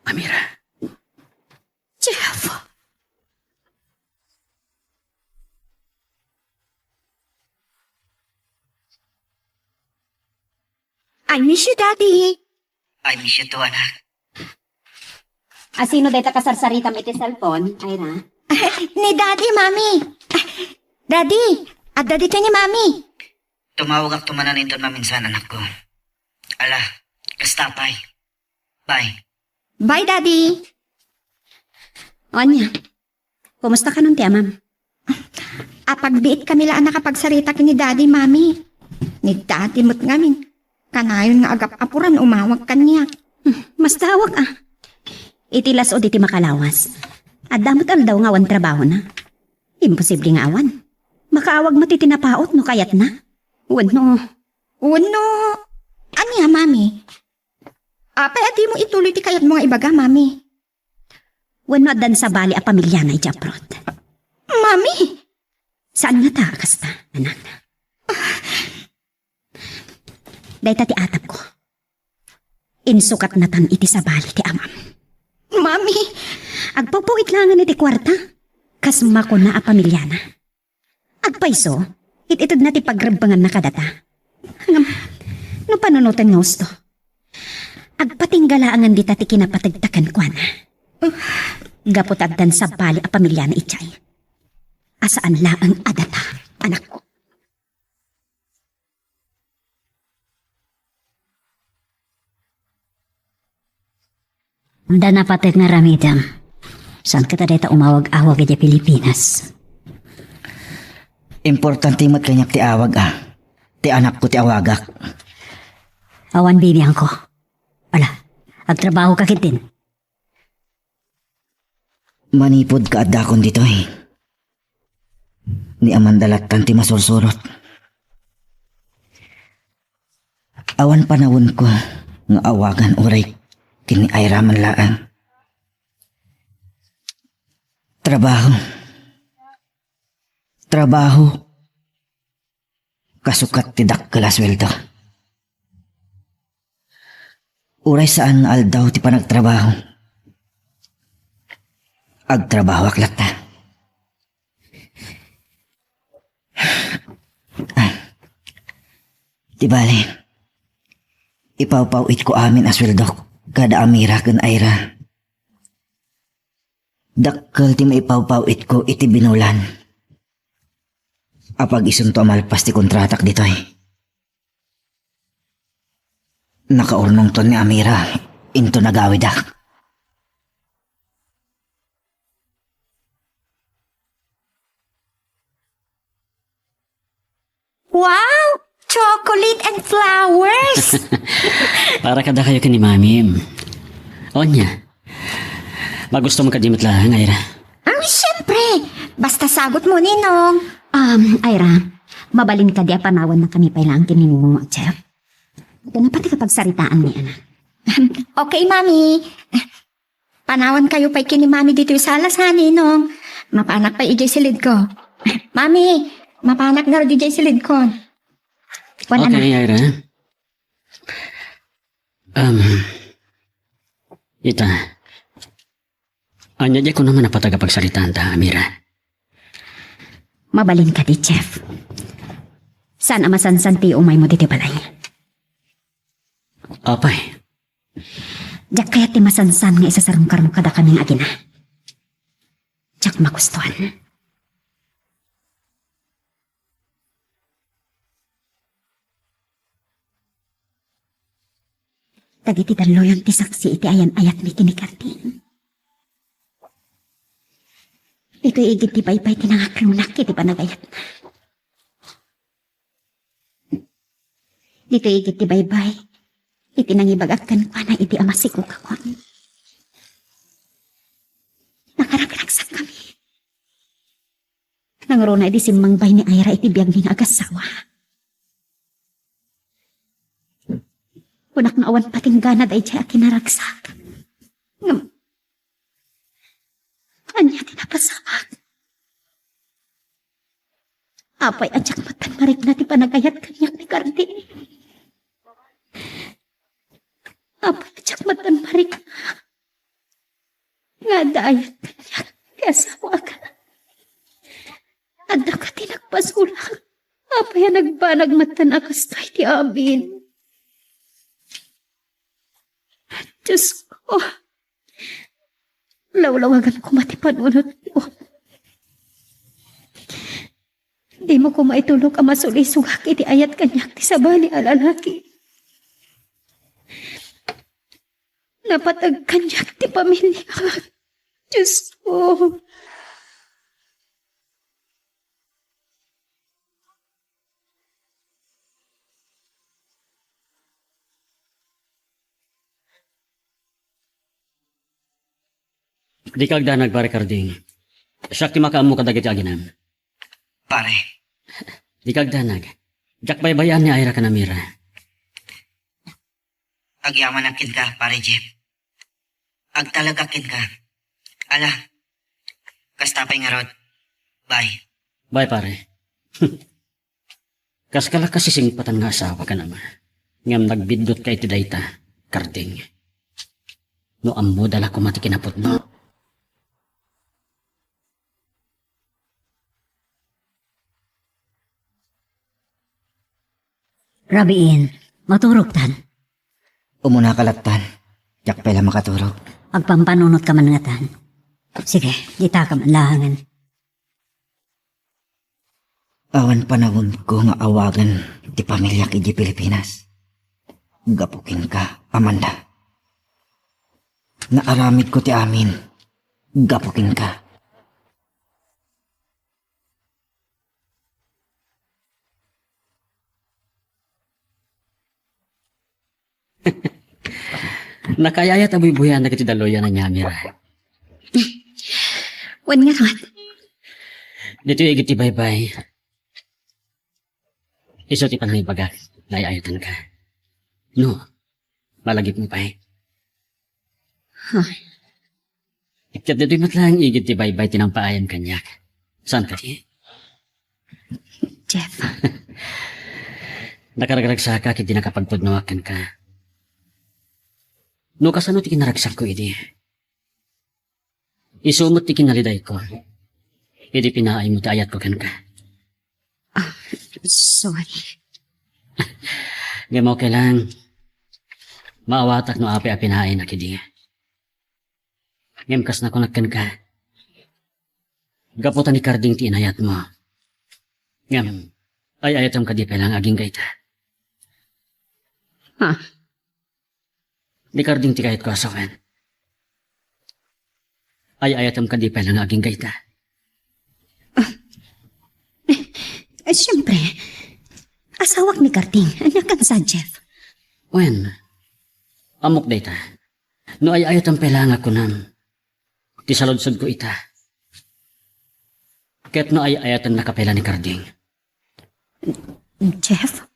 Amira. Jeff! I miss you, Daddy. I miss you too, anak. A sino dayta kasarsaritam iti cellphone, Ira? Ni Daddy, Mami. Daddy, adda ditoy ni Mami. Tumawagakto manen inton maminsan, anakko. Ala, kasta pay. Bye. Bye, Daddy. Ania, kumusta kanon ti amam? Apagbiit kami la a nakapagsarita ken ni Daddy, Mami. Ni Daddy met ngamin, kanayon nga agap-apuran umawag kaniak. Hmm, mastawag a. Iti las-ud iti makalawas, adda met aldaw nga awan trabahona. Imposible nga awan. Makaawag met iti napaut no kayatna. Wenno, wenno, ania, Mami? Apay a dimo ituloy ti kayatmo nga ibaga, Mami? Wenno addan sabali a pamiliana idiay abroad? Mami! Saan ngata a kasta, anak? Dayta ti atapko. Insukatnatan iti sabali ti amam. Mami! Agpawpawit laengen iti kuarta. Kas makuna a pamiliana. Agpayso, it-itedna ti pagrebbenganna kadata. Ngem, no panunoten nga husto, agpatingga laengen dita ti kinapategta kenkuana. Gapu ta addan sabali a pamiliana idiay. A saan laeng a data, anakko. Adda napateg nga aramidem. Saan kadi dayta umawag-awag idiay Pilipinas? Importante met kaniak ti awag a. Ti anakko ti awagak. Awan bibiangko. Ala, agtrabaho ka ketdin. Manipud kaaddakon ditoy, ni Amanda lattan ti masursurot. Awan panawenko nga awagan uray ken ni Ira man laeng. Trabaho. Trabaho. Kasukat ti dakkel a sueldo. Uray saan nga aldaw ti panagtrabaho, agtrabahoak latta. Ah, ti bale, ipawpaw-itko amin a sueldok kada Amira ken Ira. Dakkel ti maipawpaw-itko iti binulan. Apag isunto a malpas ti kontratak ditoy, nakaurnongton ni Amira inton agawidak. Wow! Chocolate and flowers! Para kadakayo ken ni Mami. Ania, magusto mo kadi met laeng, Ira? Ah, siyempre! Basta sagot mo, Ninong. Um, Ira, mabalin kadi a panawanna kami pay laeng ken ni Ninong, Jeff? Ito na pati kapagsaritaan ni anak. Okay, Mami. Panawankayo pay ken ni Mami ditoy salas, ha, Ninong? Mapanak pay idiay silidko. Mami, mapanak ngarud idiay silidko. Wen, anak. Okay, Ira. Um, ita. Ania, diak kunam a napateg a pagsaritaanta, Amira? Mabalin kadi, Jeff? Saan a masansan ti umaymo ditoy balay? Apay? Diak kayat ti masansan nga isasarungkarmo kadakami nga agina. Diak magustuan. Dagiti dalloyon ti saksi iti ayan-ayatmi ken ni Carding. Ditoy igid ti baybay ti nangaklona iti panagayatna. Ditoy igid ti baybay iti nangibagak kenkuana idi a masikogakon. Nakaragsakkami. Nangruna idi simmangbay ni Ira iti biagmi nga agassawa. Kunak nga awan patinggana daydiay a kinaragsak. Ngem, ania ti napasamak? Apay a diak met marikna ti panagayat kaniak ni Carding? Apay a diak met marikna nga adda ayat kaniak ti asawak? Adda kadi nagpasulak? Apay a nagbanag metten a kastoy ti amin? Diosko, lawlawagan koma ti panunotko. Dimo koma itulok a masulisogak iti ayat kaniak ti sabali a lalaki. Napateg kaniak ti pamiliak. Diosko. Dika agdanag, Pare Carding. Siak ti makaammo kadagiti aginam. Pare. Dika agdanag. Diak baybay-an ni Ira ken Amira. Agyamanak kenka, Pare Jeff. Agtalekak kenka. Ala, kasta pay ngarud. Bye. Bye, pare. Kas ka la kasisingpatan nga asawa ken ama. Ngem nagbiddutka iti dayta, Carding. No ammoda la koma ti kinapudno. Rabiin, maturogtan. Umunaka lattan. Diak pay la makaturog. Agpampanunotka man ngatan. Sige, ditaka man laengen. Awan panawenko nga awagen ti pamiliak idiay Pilipinas. Gapu kenka, Amanda. Naaramidko ti amin. Gapu kenka. Nakaayayat a buybuyan dagiti dalloyan a ni Amira. Wen ngarud. Ditoy igid ti baybay. Isu ti panangibagak nga ay-ayatenka. No, malagipmo pay. Huh. Ket ditoy met laeng igid ti baybay ti nangpaayan kaniak. Saan kadi? Jeff. Nakaragragsakak iti nakapagpudnoak kenka. No kasano ti kinaragsakko idi? Isu met ti kinalidayko idi pinaaymo ti ayatko kenka. Ah, sorry. Ngem okay lang. Maawatak no apay a pinaaynak idi. Ngem kas nakunak kenka, gapu ta ni Carding ti inayatmo. Ngem, ay-ayatem kadi pay laeng agingga ita? Ha? Ni Carding ti kayatko a sawen. Ay-ayatem kadi pay laeng agingga ita? Eh, siempre. Asawak ni Carding. Ania kansa, Jeff? Wen, ammok dayta. No ay-ayatem pay laeng a kunam, ti saludsodko ita. Ket no ay-ayatennaka pay la ni Carding. Jeff?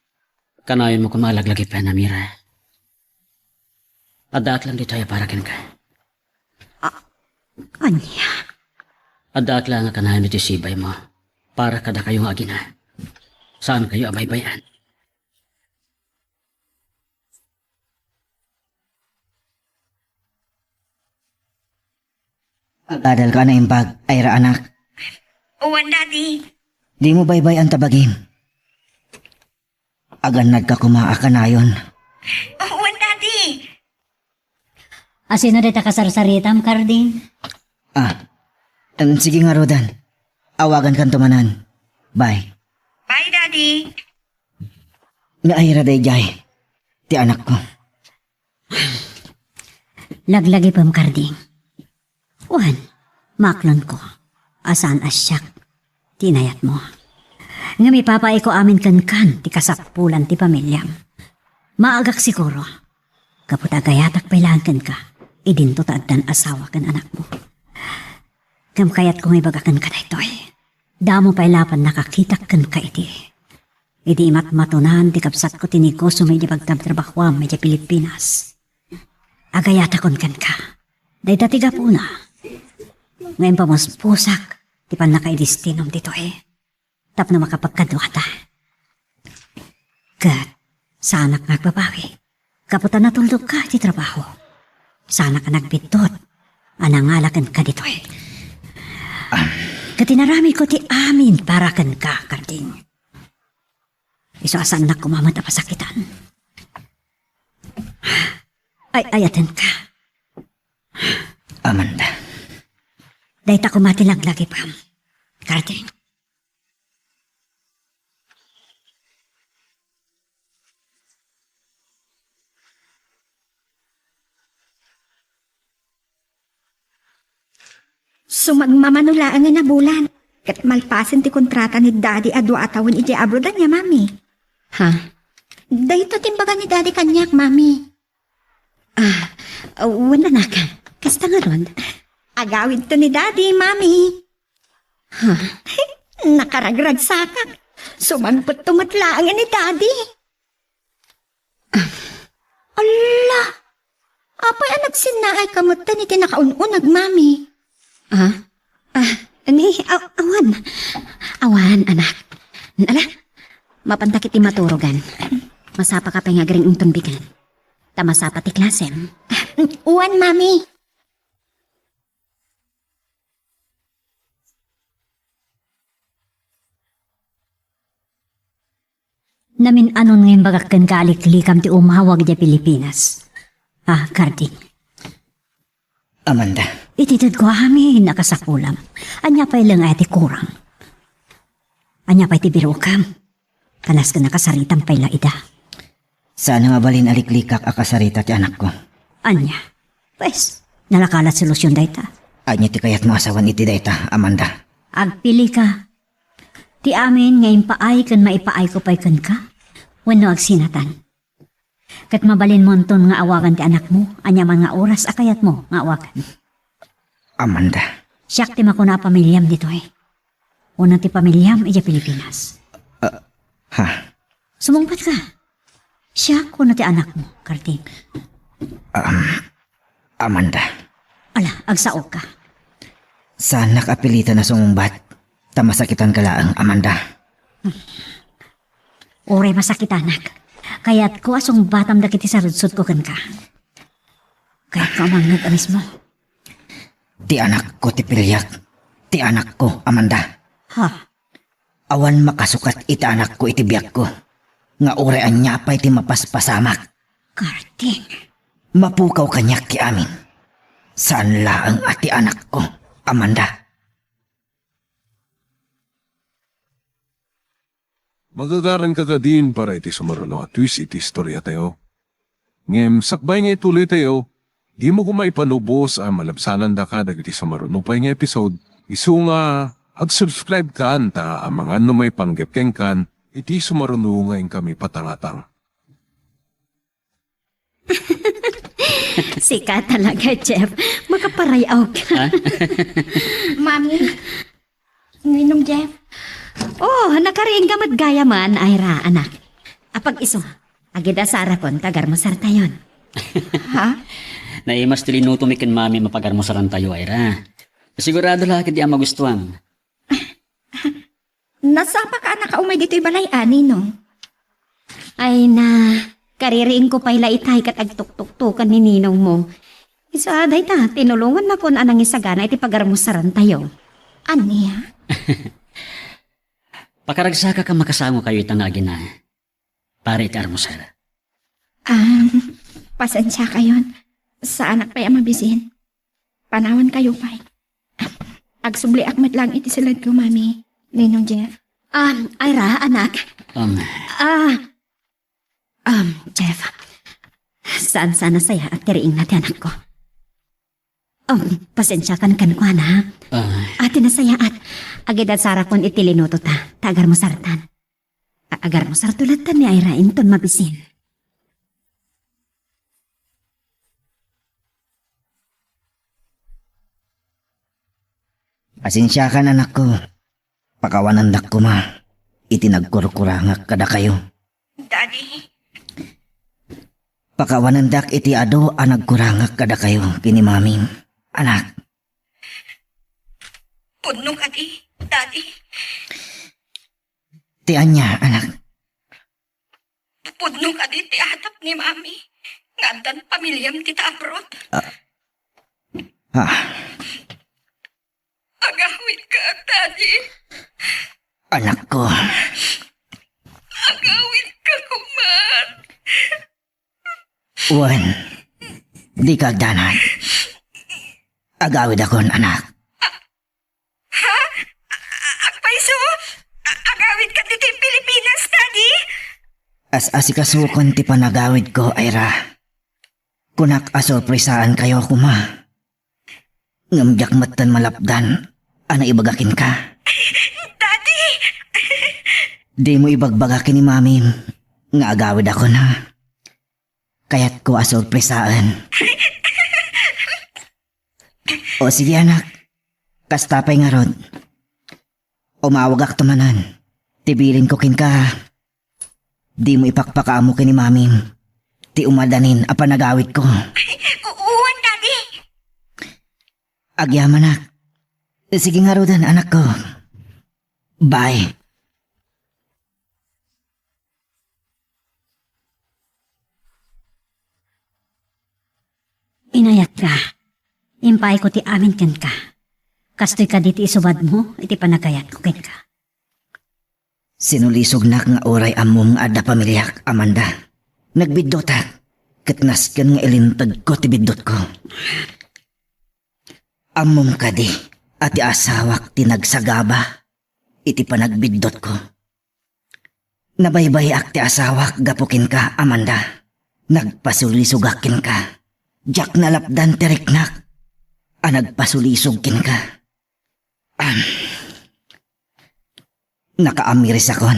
Kanayonmo koma a laglagipen, Amira. Addaak lang ditoy a para kenka. A-, ania? Addaak lang a kanayon iti sibaymo para kadakayo nga agina. Saankayo a baybay-an. Agadalka a naimbag, Ira, anak. Wen, Daddy. Dimo baybay-an ta bagim. Agannadka koma a kanayon. Wen, Daddy. Asino dayta kasarsaritam, Carding? Ah, em, sige ngaruden. Awagankanto manen. Bye. Bye, Daddy. Ni Ira daydiay ti anakko. Laglagipem, Carding. Wen, maaklonko a saan a siak ti inayatmo. Ngem ipapaayko amin kenkan ti kasapulan ti pamiliam. Maagak siguro, gapu ta agayatak pay laeng kenka, idinto ta addan asawa ken anakmo. Ngem kayatko nga ibaga kenka daytoy. Damo pay laeng nakakitak kenka idi. Idi imatmatonan ti kabsatko ti negosiom idiay pagtrabtrabahoam idiay Pilipinas. Agayatakon kenka. Dayta ti gapuna nga impamuspusak ti pannakaidestinom ditoy tapno makapagkaduata. Ket saanak nga agbabawi gapu ta natuldokka iti trabaho. Saanak a nagbiddut a nangala kenka ditoy. Ket inaramidko ti amin para kenka, Carding. Isu a saannak koma met a pasakitan. Ay-ayatenka. Amanda. Dayta koma ti laglagipem, Carding. Sumagmamano laengen a bulan. Ket malpasen ti kontrata ni Daddy a dua a tawen idiay abroad ania, Mami. Ha? Dayta ti imbaga ni Daddy kaniak, Mami. Ah, wen, anak. Kasta ngarud? Agawidto ni Daddy, Mami. Ha? Nakaragragsakak. Sumangpetto met laengen ni Daddy. Alla! Apay a nagsinnaayka metten iti nakaun-uneg, Mami? Ah? Ah, ni, aw-, awan. Awan, anak. Ala, mapantak iti maturogan. Masapaka pay nga agring inton bigan. Ta masapa ti klasem. Wen, Mami. Namin-anon nga imbagak kenka a liklikam ti umawag idiay Pilipinas. Ah, Carding. Amanda. Iti tedko amin a kasapulam. Ania pay laeng aya ti kurang? Ania pay ti birokam? Kanas ken nakasaritam pay la ida. Saan nga balin a liklikak a kasarita ti anakko. Ania? Pues, nalaka la ti solusyon dayta. Ania ti kayatmo a sawen iti dayta, Amanda? Agpilika. Ti amin nga impaay ken maipaayko pay kenka, wenno agsinatan. Ket mabalinmonton nga awagan ti anakmo, ania man nga oras a kayatmo nga awagan. Amanda. Siak ti makuna a pamiliam ditoy. Wenno ti pamiliam idiay Pilipinas. Ah, ha? Sumungpatka. Siak wenno ti anakmo, Carding. Um, Amanda. Ala, agsaoka. Saanak a pilitan a sumungbat, ta masakitanka laeng, Amanda. Uray masakitanak. Kayatko a sungbatam dagiti sarudsodko kenka. Kayatko a mangngeg a mismo. Ti anakko ti piliak. Ti anakko, Amanda. Ha? Awan makasukat iti anakko iti biagko, nga uray ania pay ti mapaspasamak. Carding. Mapukaw kaniak ti amin. Saan laeng a ti anakko, Amanda. Magagaranka kadin para iti sumaruno a twist iti istoriatayo. Ngem sakbay nga ituloytayo, dimo koma ipanubos a malabsanandaka dagiti sumaruno pay nga episode, isu nga ag-subscribe kan ta amangan no maipanggep kenkan iti sumaruno nga inkami patangatang. Sika talaga, Jeff. Makaparay-aw ka. Ha? Mami, Ninong Jeff. Oh, nakariingga met gayam, Ira, anak. Apag-isu, agidasarakon ti agarmusartayon. Ha? Naimas ti linutomi ken Mami a pagarmusarantayo, Ira. Sigurado la ket di a magustuam. Nasapaka a nakaumay ditoy balay, a, Ninong? Ay na, kaririingko pay la itay ket agtuktuktokan ni ninongmo. Isu a dayta, tinulongannakon a nangisagana iti pagarmusarantayo. Ania? Pakaragsakak a makasangokayo ita nga agina para iti armusar. Ah, pasensiakayon. Saanak pay a mabisin. Panawankayo pay. Agsubliak met laeng iti siledko, Mami. Ninong Jeff. Ah, Ira, anak. Um. Ah, um, Jeff. Saan sana sayaat ti riingna ti anakko. Um, pasensiakan kenkuana. Ah. Ati nasayaat. Agidasarakon iti linutota. Ta agarmusartan. A-, agarmusarto latta ni Ira inton mabisin. Pasensiakan, anakko. Pakawanendak koma iti nagkurkurangak kadakayo. Daddy. Pakawanendak iti adu a nagkurangak kadakayo ken ni Mami, anak. Pudno kadi, Daddy? Ti ania, anak? Pudno kadi ti atap ni Mami nga addan pamiliam dita abroad? Ah. Ah. Agawidka, Daddy. Anakko. Agawidka koma. Wen, dika agdanag. Agawidakon, anak. Ha? A-, a-, agpayso? A-, agawidka ditoy Pilipinas, Daddy? As-asikasokon ti panagawidko, Ira. Kunak a sorpresaankayo koma. Ngem diak metten malapdan a naibaga kenka. Daddy! Dimo ibagbaga ken ni Mamim nga agawidakon, ha? Kayatko a sorpresaen. O sige, anak. Kasta pay ngarud. Umawagakto manen. Ti bilinko kenka, dimo ipakpakaammo ken ni Mamim ti umadanin a panagawidko. Wen, Daddy. Agyamanak. Sige ngaruden, anakko. Bye. Inayatka. Impaayko ti amin kenka. Kastoy kadi ti isubadmo iti panagayatko kenka. Sinulisognak nga uray ammom nga adda pamiliak, Amanda. Nagbiddutak, ket nasken nga ilintegko ti biddutko. Ammom kadi a ti asawak ti nagsagaba iti panagbiddutko. Nabaybay-ak ti asawak gapu kenka, Amanda. Nagpasulisogak kenka. Diak nalapdan ti riknak a nagpasulisog kenka. Am. Nakaamirisakon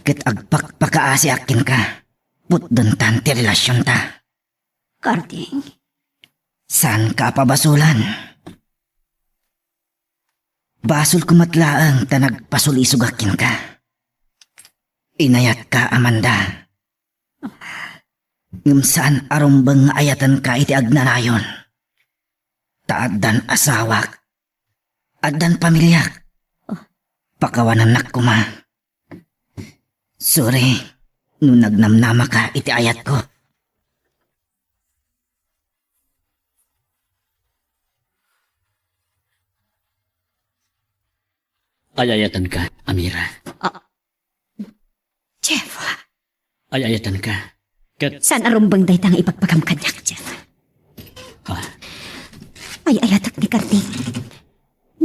ket agpakpakaasiak kenka. Putdontan ti relasionta. Karding. Saanka a pabasolan. Basolko met laeng ta nagpasulisogak kenka. Inayatka, Amanda. Ngem saan a rumbeng nga ayatenka iti agnanayon. Ta addan asawak. Addan pamiliak. Pakawanannak koma. Sorry no nagnamnamaka iti ayatko. Ay-ayatenka, Amira. Ah. Jeff. Ay-ayatenka. Ket saan a rumbeng dayta nga ibagbaga kaniak, Jeff. Ha? Ay-ayatek ni Karding.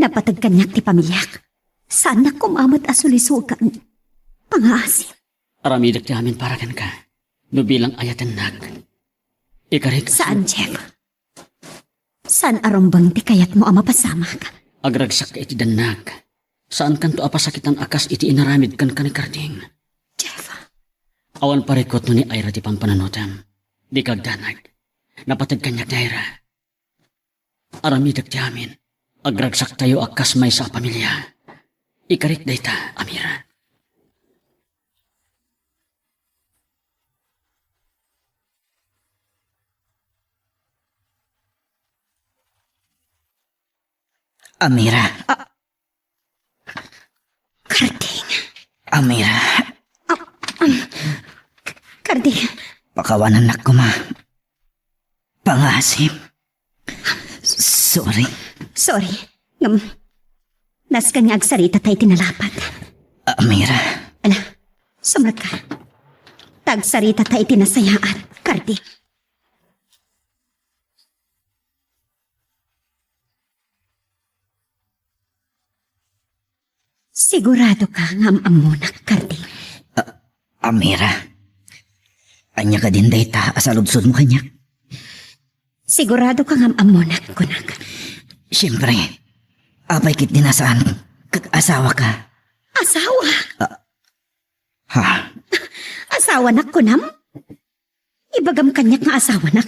Napateg kaniak ti pamiliak. Saannak koma met a sulisogan. Pangaasim. Aramidek ti amin para kenka. No bilang ayatennak. Ikarik. Saan, Jeff? Saan a rumbeng ti kayatmo a mapasamak? Agragsak iti dannak. Saankanto a pasakitan a kas iti inaramid kenka ni Karding. Jeff. Awan parikut no ni Ira ti pampananutem. Dika agdanag. Napateg kaniak ni Ira. Aramidek ti amin. Agragsaktayo a kas maysa a pamilia. Ikarik dayta, Amira. Amira. Ah. Karding. Amira. Ah, um, Karding. Pakawanannak koma. Pangaasim. Sorry. Sorry. Ngem, nasken nga agsaritata iti nalapat. Amira. Ala, sumrek ka. Ta agsaritata iti nasayaat, Karding. Sigurado ka nga am-ammonak, Karding? Ah, Amira. Ania kadin dayta a saludsodmo kaniak? Sigurado ka nga am-ammonak, kunak? Siempre. Apay ketdi a saan ket asawa ka? Asawa? Ah, ha? Asawanak, kunam? Ibagam kaniak nga asawanak,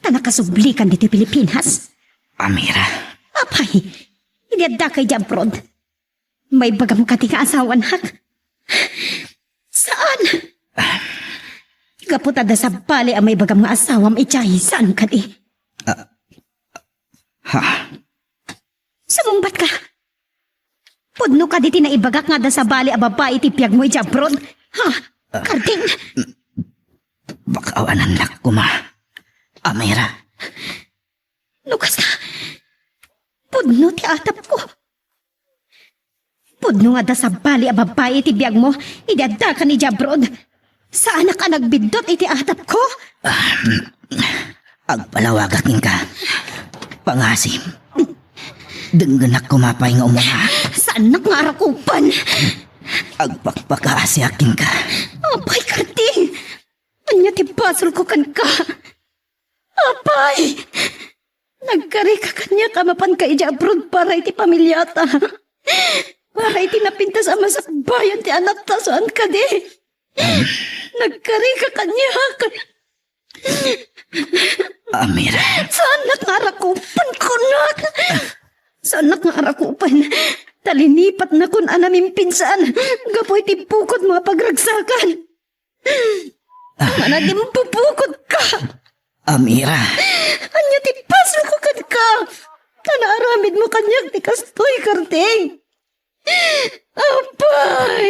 ta nakasublikan ditoy Pilipinas. Amira. Apay, idi addaka idiay abroad, maibagam kadi nga asawanak? Saan? Gapu ta adda sabali a maibagam nga asawam idiay, saan kadi? Ah, ha? Sumungbat ka. Pudno kadi ti naibagak nga adda sabali a babai iti biagmo idiay abroad? Ha? Ah. Karding? Pakawanannak koma. Amira. No kasta, pudno ti atapko. Pudno nga adda sabali a babai iti biagmo idi addakan idiay abroad. Saanak a nagbiddut iti atapko? Ah, agpalawagak kenka. Pangaasim. Denggenak koma pay nga umuna. Saannak nga arakupan? Agpakpakaasiak kenka. Apay, Karding! Ania ti basolko kenka? Apay! Nagkarika kaniak a mapanka idiay abroad para iti pamiliata. Para iti napintas a masakbayan ti anakta, saan kadi? Nagkarika kaniak. Amira. Saanak nga arakupan, kunak. Saanak nga arakupan. Ta linipatnakon a namimpinsan gapu iti bukodmo a pagragsakan. Managimbubukod ka! Amira. Ania ti pasurko kenka? Ta naaramidmo kaniak ti kastoy, Karding. Apay!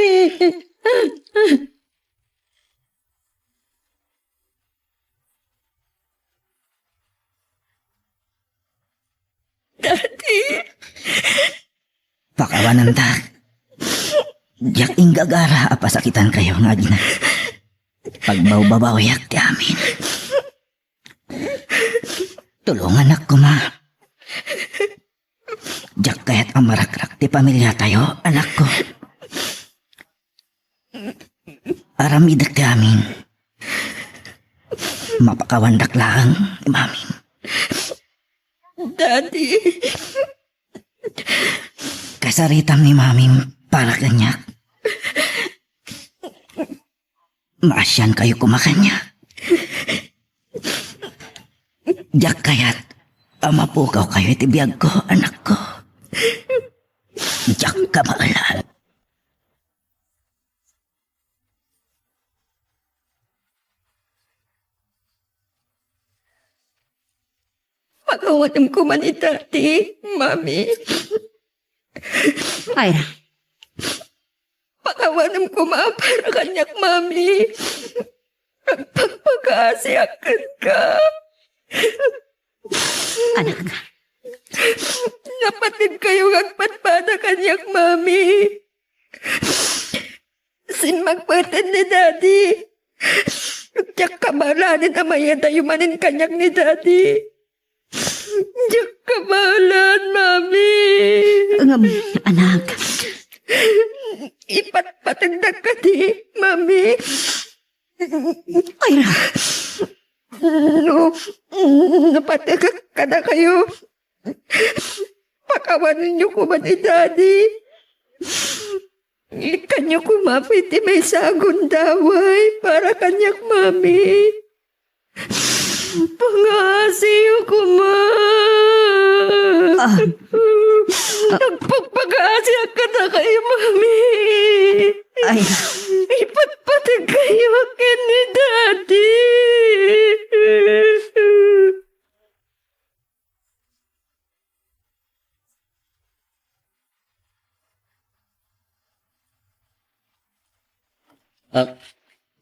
Daddy. Pakawanantak. Diak inggagara a pasakitankayo nga aginak. Pagbawbabawiak ti amin. Tulonganak koma. Diak kayat a marakrak ti pamiliatayo, anakko. Aramidek ti amin. Mapakawandak laeng, Mami. Daddy. Kasaritam ni Mami para kaniak. Maasiankayo koma kaniak. Diak kayat a mapukawkayo iti biagko, anakko. Diak kabaelan. Pakawanem koma ni Daddy, Mami. Ira. Pakawanem koma para kaniak, Mami. Agpagpagaasiak kenka. Anak. Napategkayo nga agpadpada kaniak, Mami. Simmagpeten ni Daddy. Diak kabaelan a mayadayo manen kaniak ni Daddy. Diak kabaelan, Mami. Ngem, anak. Ipatpategdak kadi, Mami? Ira. No, no, pategak kadakayo. Pakawanenyo koma ni Daddy. Ikkanyo koma pay ti maysa a gundaway para kaniak, Mami. Pangaasiyo koma. Ah. Agpagpagaasiak kadakayo, Mami. Ay. Ipatpategkayo ken ni Daddy. Ah,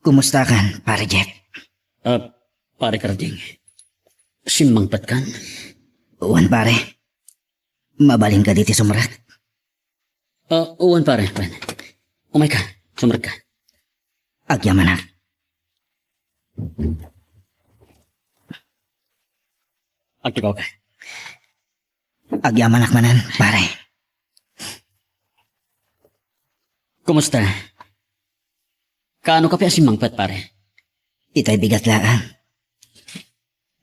kumustakan, Pare Jeff? Ah, Pare Karding, simmangpetkan? Wen, pare. Mabalin kadi ti sumrek? Ah, wen, pare, wen. Umayka, sumrekka. Agyamanak. Agtugawka. Agyamanak manen, pare. Kumusta? Kaano ka pay a simmangpet, pare? Itay bigat laeng.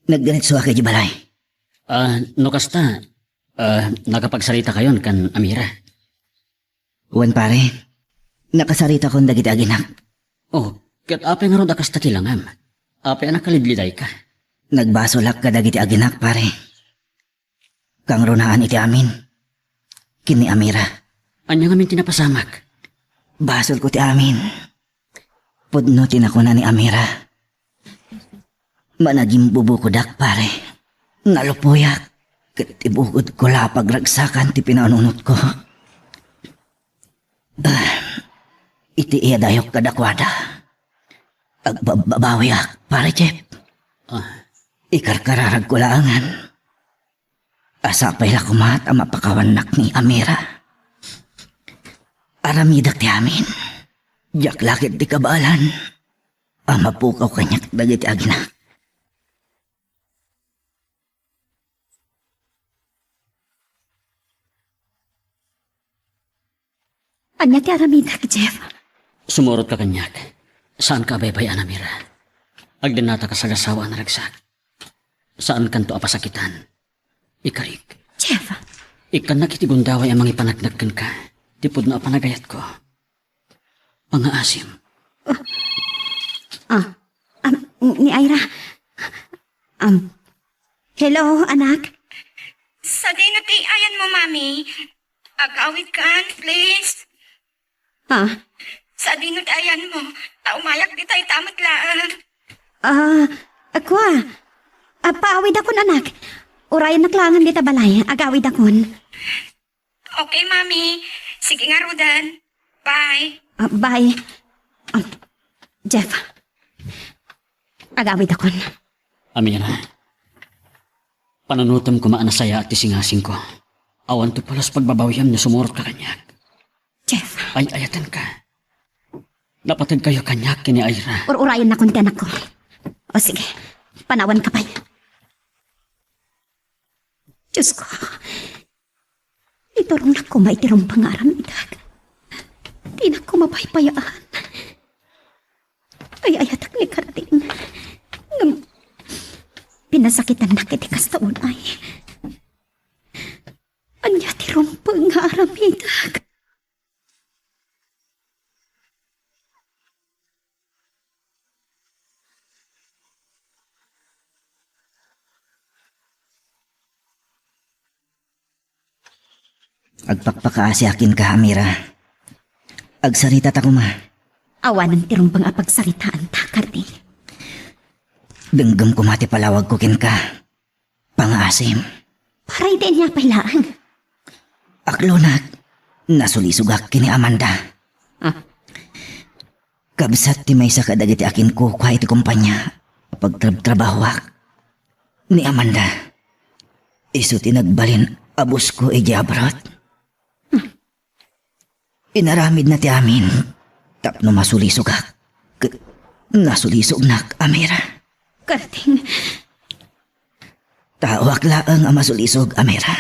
Nagdiretsoak idiay balay. Ah, no kasta, ah, nakapagsaritakayon ken Amira? Wen, pare. Nakasaritakon dagiti aginak. Oh, ket apay ngarud a kasta ti langam? Apay a nakalidlidayka? Nagbasolak kadagiti aginak, pare. Kangrunaan iti amin ken ni Amira. Ania ngamin ti napasamak? Basolko ti amin. Pudno ti nakuna ni Amira. Managimbubukodak, pare. Nalupoyak. Ket ti bukodko la a pagragsakan ti pinanunotko. Ah, iti iyadayok kadakuada, agbabbabawiak, Pare Jeff. Ah. Ikarkararagko laengen a sapay la koma ta mapakawannak ni Amira. Aramidek ti amin. Diak la ket ti kabaelan a mapukaw kaniak dagiti aginak. Ania ti aramidek, Jeff? Sumurotka kaniak. Saanka a baybay-an, Amira. Agdennataka sagasawa a naragsak. Saankanto a pasakitan. Ikarik. Jeff! Ikkannak iti gundaway a mangipaneknek kenka. Ti pudno a panagayatko. Pangaasim. Ah, um, ni Ira. Um, hello, anak? Sadino ti ayanmo, Mami? Agawidkan, please. Ha? Sadino ti ayanmo? Ta umayak ditoy ta met laeng. Ah, kua. Ah, paawidakon, anak. Urayennak laengen dita balay. Agawidakon. Okay, Mami. Sige ngaruden. Bye. Ah, bye. Ah, Jeff. Agawidakon. Amira, panunotem koma a nasayaat ti singasingko. Awanto pulos pagbabawiam no sumurot ka kaniak. Jeff. Ay-ayatenka. Napateg kayo kaniak ken ni Ira. Ur-urayennakon ti anakko. O sige, panawanka pay. Diosko, iturongnak koma iti rumbeng nga aramidak. Dinak koma paypayaan. Ay-ayatek ni Karding. Ngem, pinasakitannak iti kasta unay. Ania ti rumbeng nga aramidak? Agpakpakaasiak kenka, Amira. Agsaritata koma. Awanen ti rumbeng a pagsaritaanta, Karding. Denggem koma ti palawagko kenka. Pangaasim. Para iti ania pay laeng? Aklonak, nasulisogak ken ni Amanda. Ah. Kabsat ti maysa kadagiti akinkukua iti kompania a pagtrabtrabahoak ni Amanda. Isu ti nagbalin a boss ko idiay abroad. Inaramidna ti amin tapno masulisogak. K-, nasulisognak, Amira. Karding. Taoak laeng a masulisog, Amira.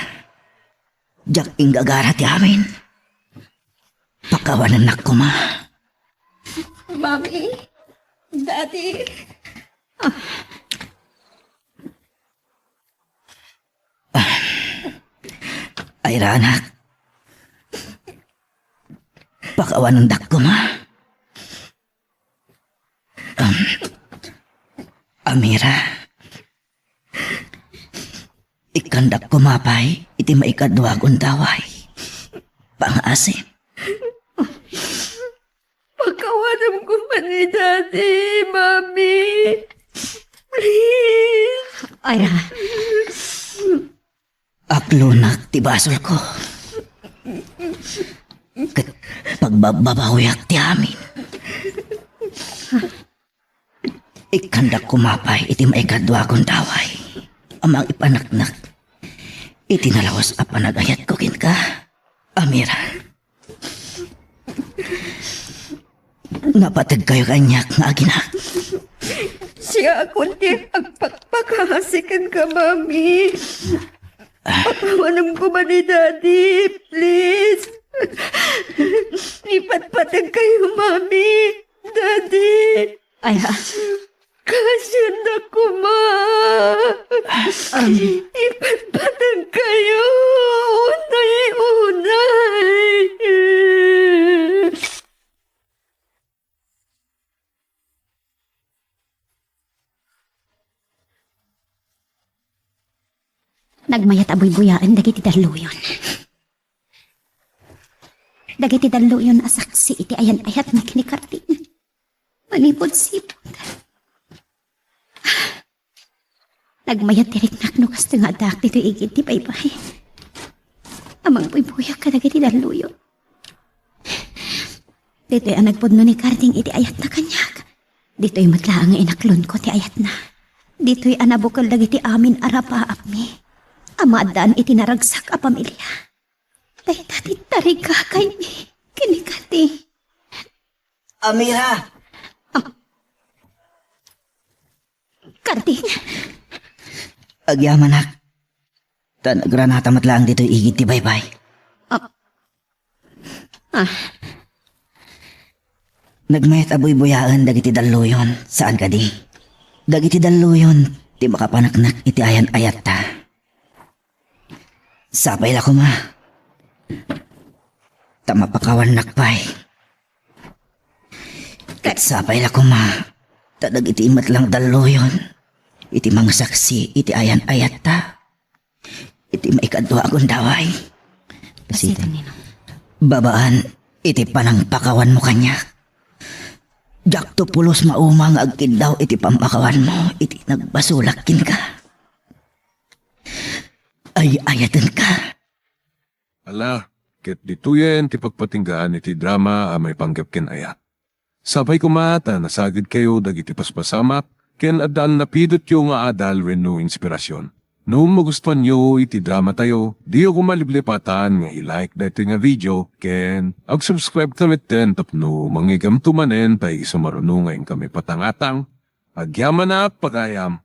Diak inggagara ti amin. Pakawanennak koma. Mami, Daddy. Ay, anak. Pakawanendak koma. Um, Amira. Ikkandak koma pay iti maikadua a gundaway. Pangaasim. Pakawanem koma ni Daddy, Mami. Please. Ira. Aklonak ti basolko. Ket pagbababawiak ti amin. Ikkandak koma pay iti maikadua a gundaway a mangipaneknek iti nalaus a panagayatko kenka, Amira. Napategkayo kaniak nga aginak. Siakon ti agpakpakaasi kenka, Mami. Pakawanem koma ni Daddy, please. Ipatpategkayo, Mami. Daddy. Ay, ah. Kasiannak koma. Um. Ipatpategkayo. Unay, unay. Nagmayat a buybuyaen dagiti dalluyon. Dagiti dalluyon a saksi iti ayan-ayatna ken ni Karding. Manipud sipud. Nagmayat ti riknak no kastoy nga addaak ditoy igid ti baybay. Amangbuybuyak kadagiti dalluyon. Ditoy a nagpudno ni Karding iti ayatna kaniak. Ditoy met laeng nga inaklonko ti ayatna. Ditoy a nabukel dagiti amin a rapaapmi. A maaddaan iti naragsak a pamilia. Dayta ti tarigakaymi ken ni Karding. Amira! Ah. Karding? Agyamanak. Ta nagranata met laeng ditoy igid ti baybay. Ah. Ah. Nagmayat a buybuyaen dagiti dalluyon, saan kadi? Dagiti dalluyon ti makapaneknek iti ayan-ayatta. Sapay la koma ta mapakawannak pay. Ket sapay la koma ta dagiti met lang dalluyon iti mangsaksi iti ayan-ayatta iti maikadua a gundaway. Basita, Ninong. Babaan iti panangpakawanmo kaniak, diakto pulos mauma nga agkiddaw iti pammakawanmo iti nagbasolak kenka. Ay-ayatenka. Ala, ket ditoyen ti pagpatinggaan iti drama a maipanggep ken ayat. Sapay koma ta nasagidkayo dagiti paspasamak ken adda a napidotyo nga adal wenno inspirasyon. No magustuanyo iti dramatayo, diyo koma liplipatan nga i-like daytoy nga video ken ag-subscribe ta metten tapno mangigamto manen pay isu maruno nga inkami patangatang. Agyamanak, pagayam.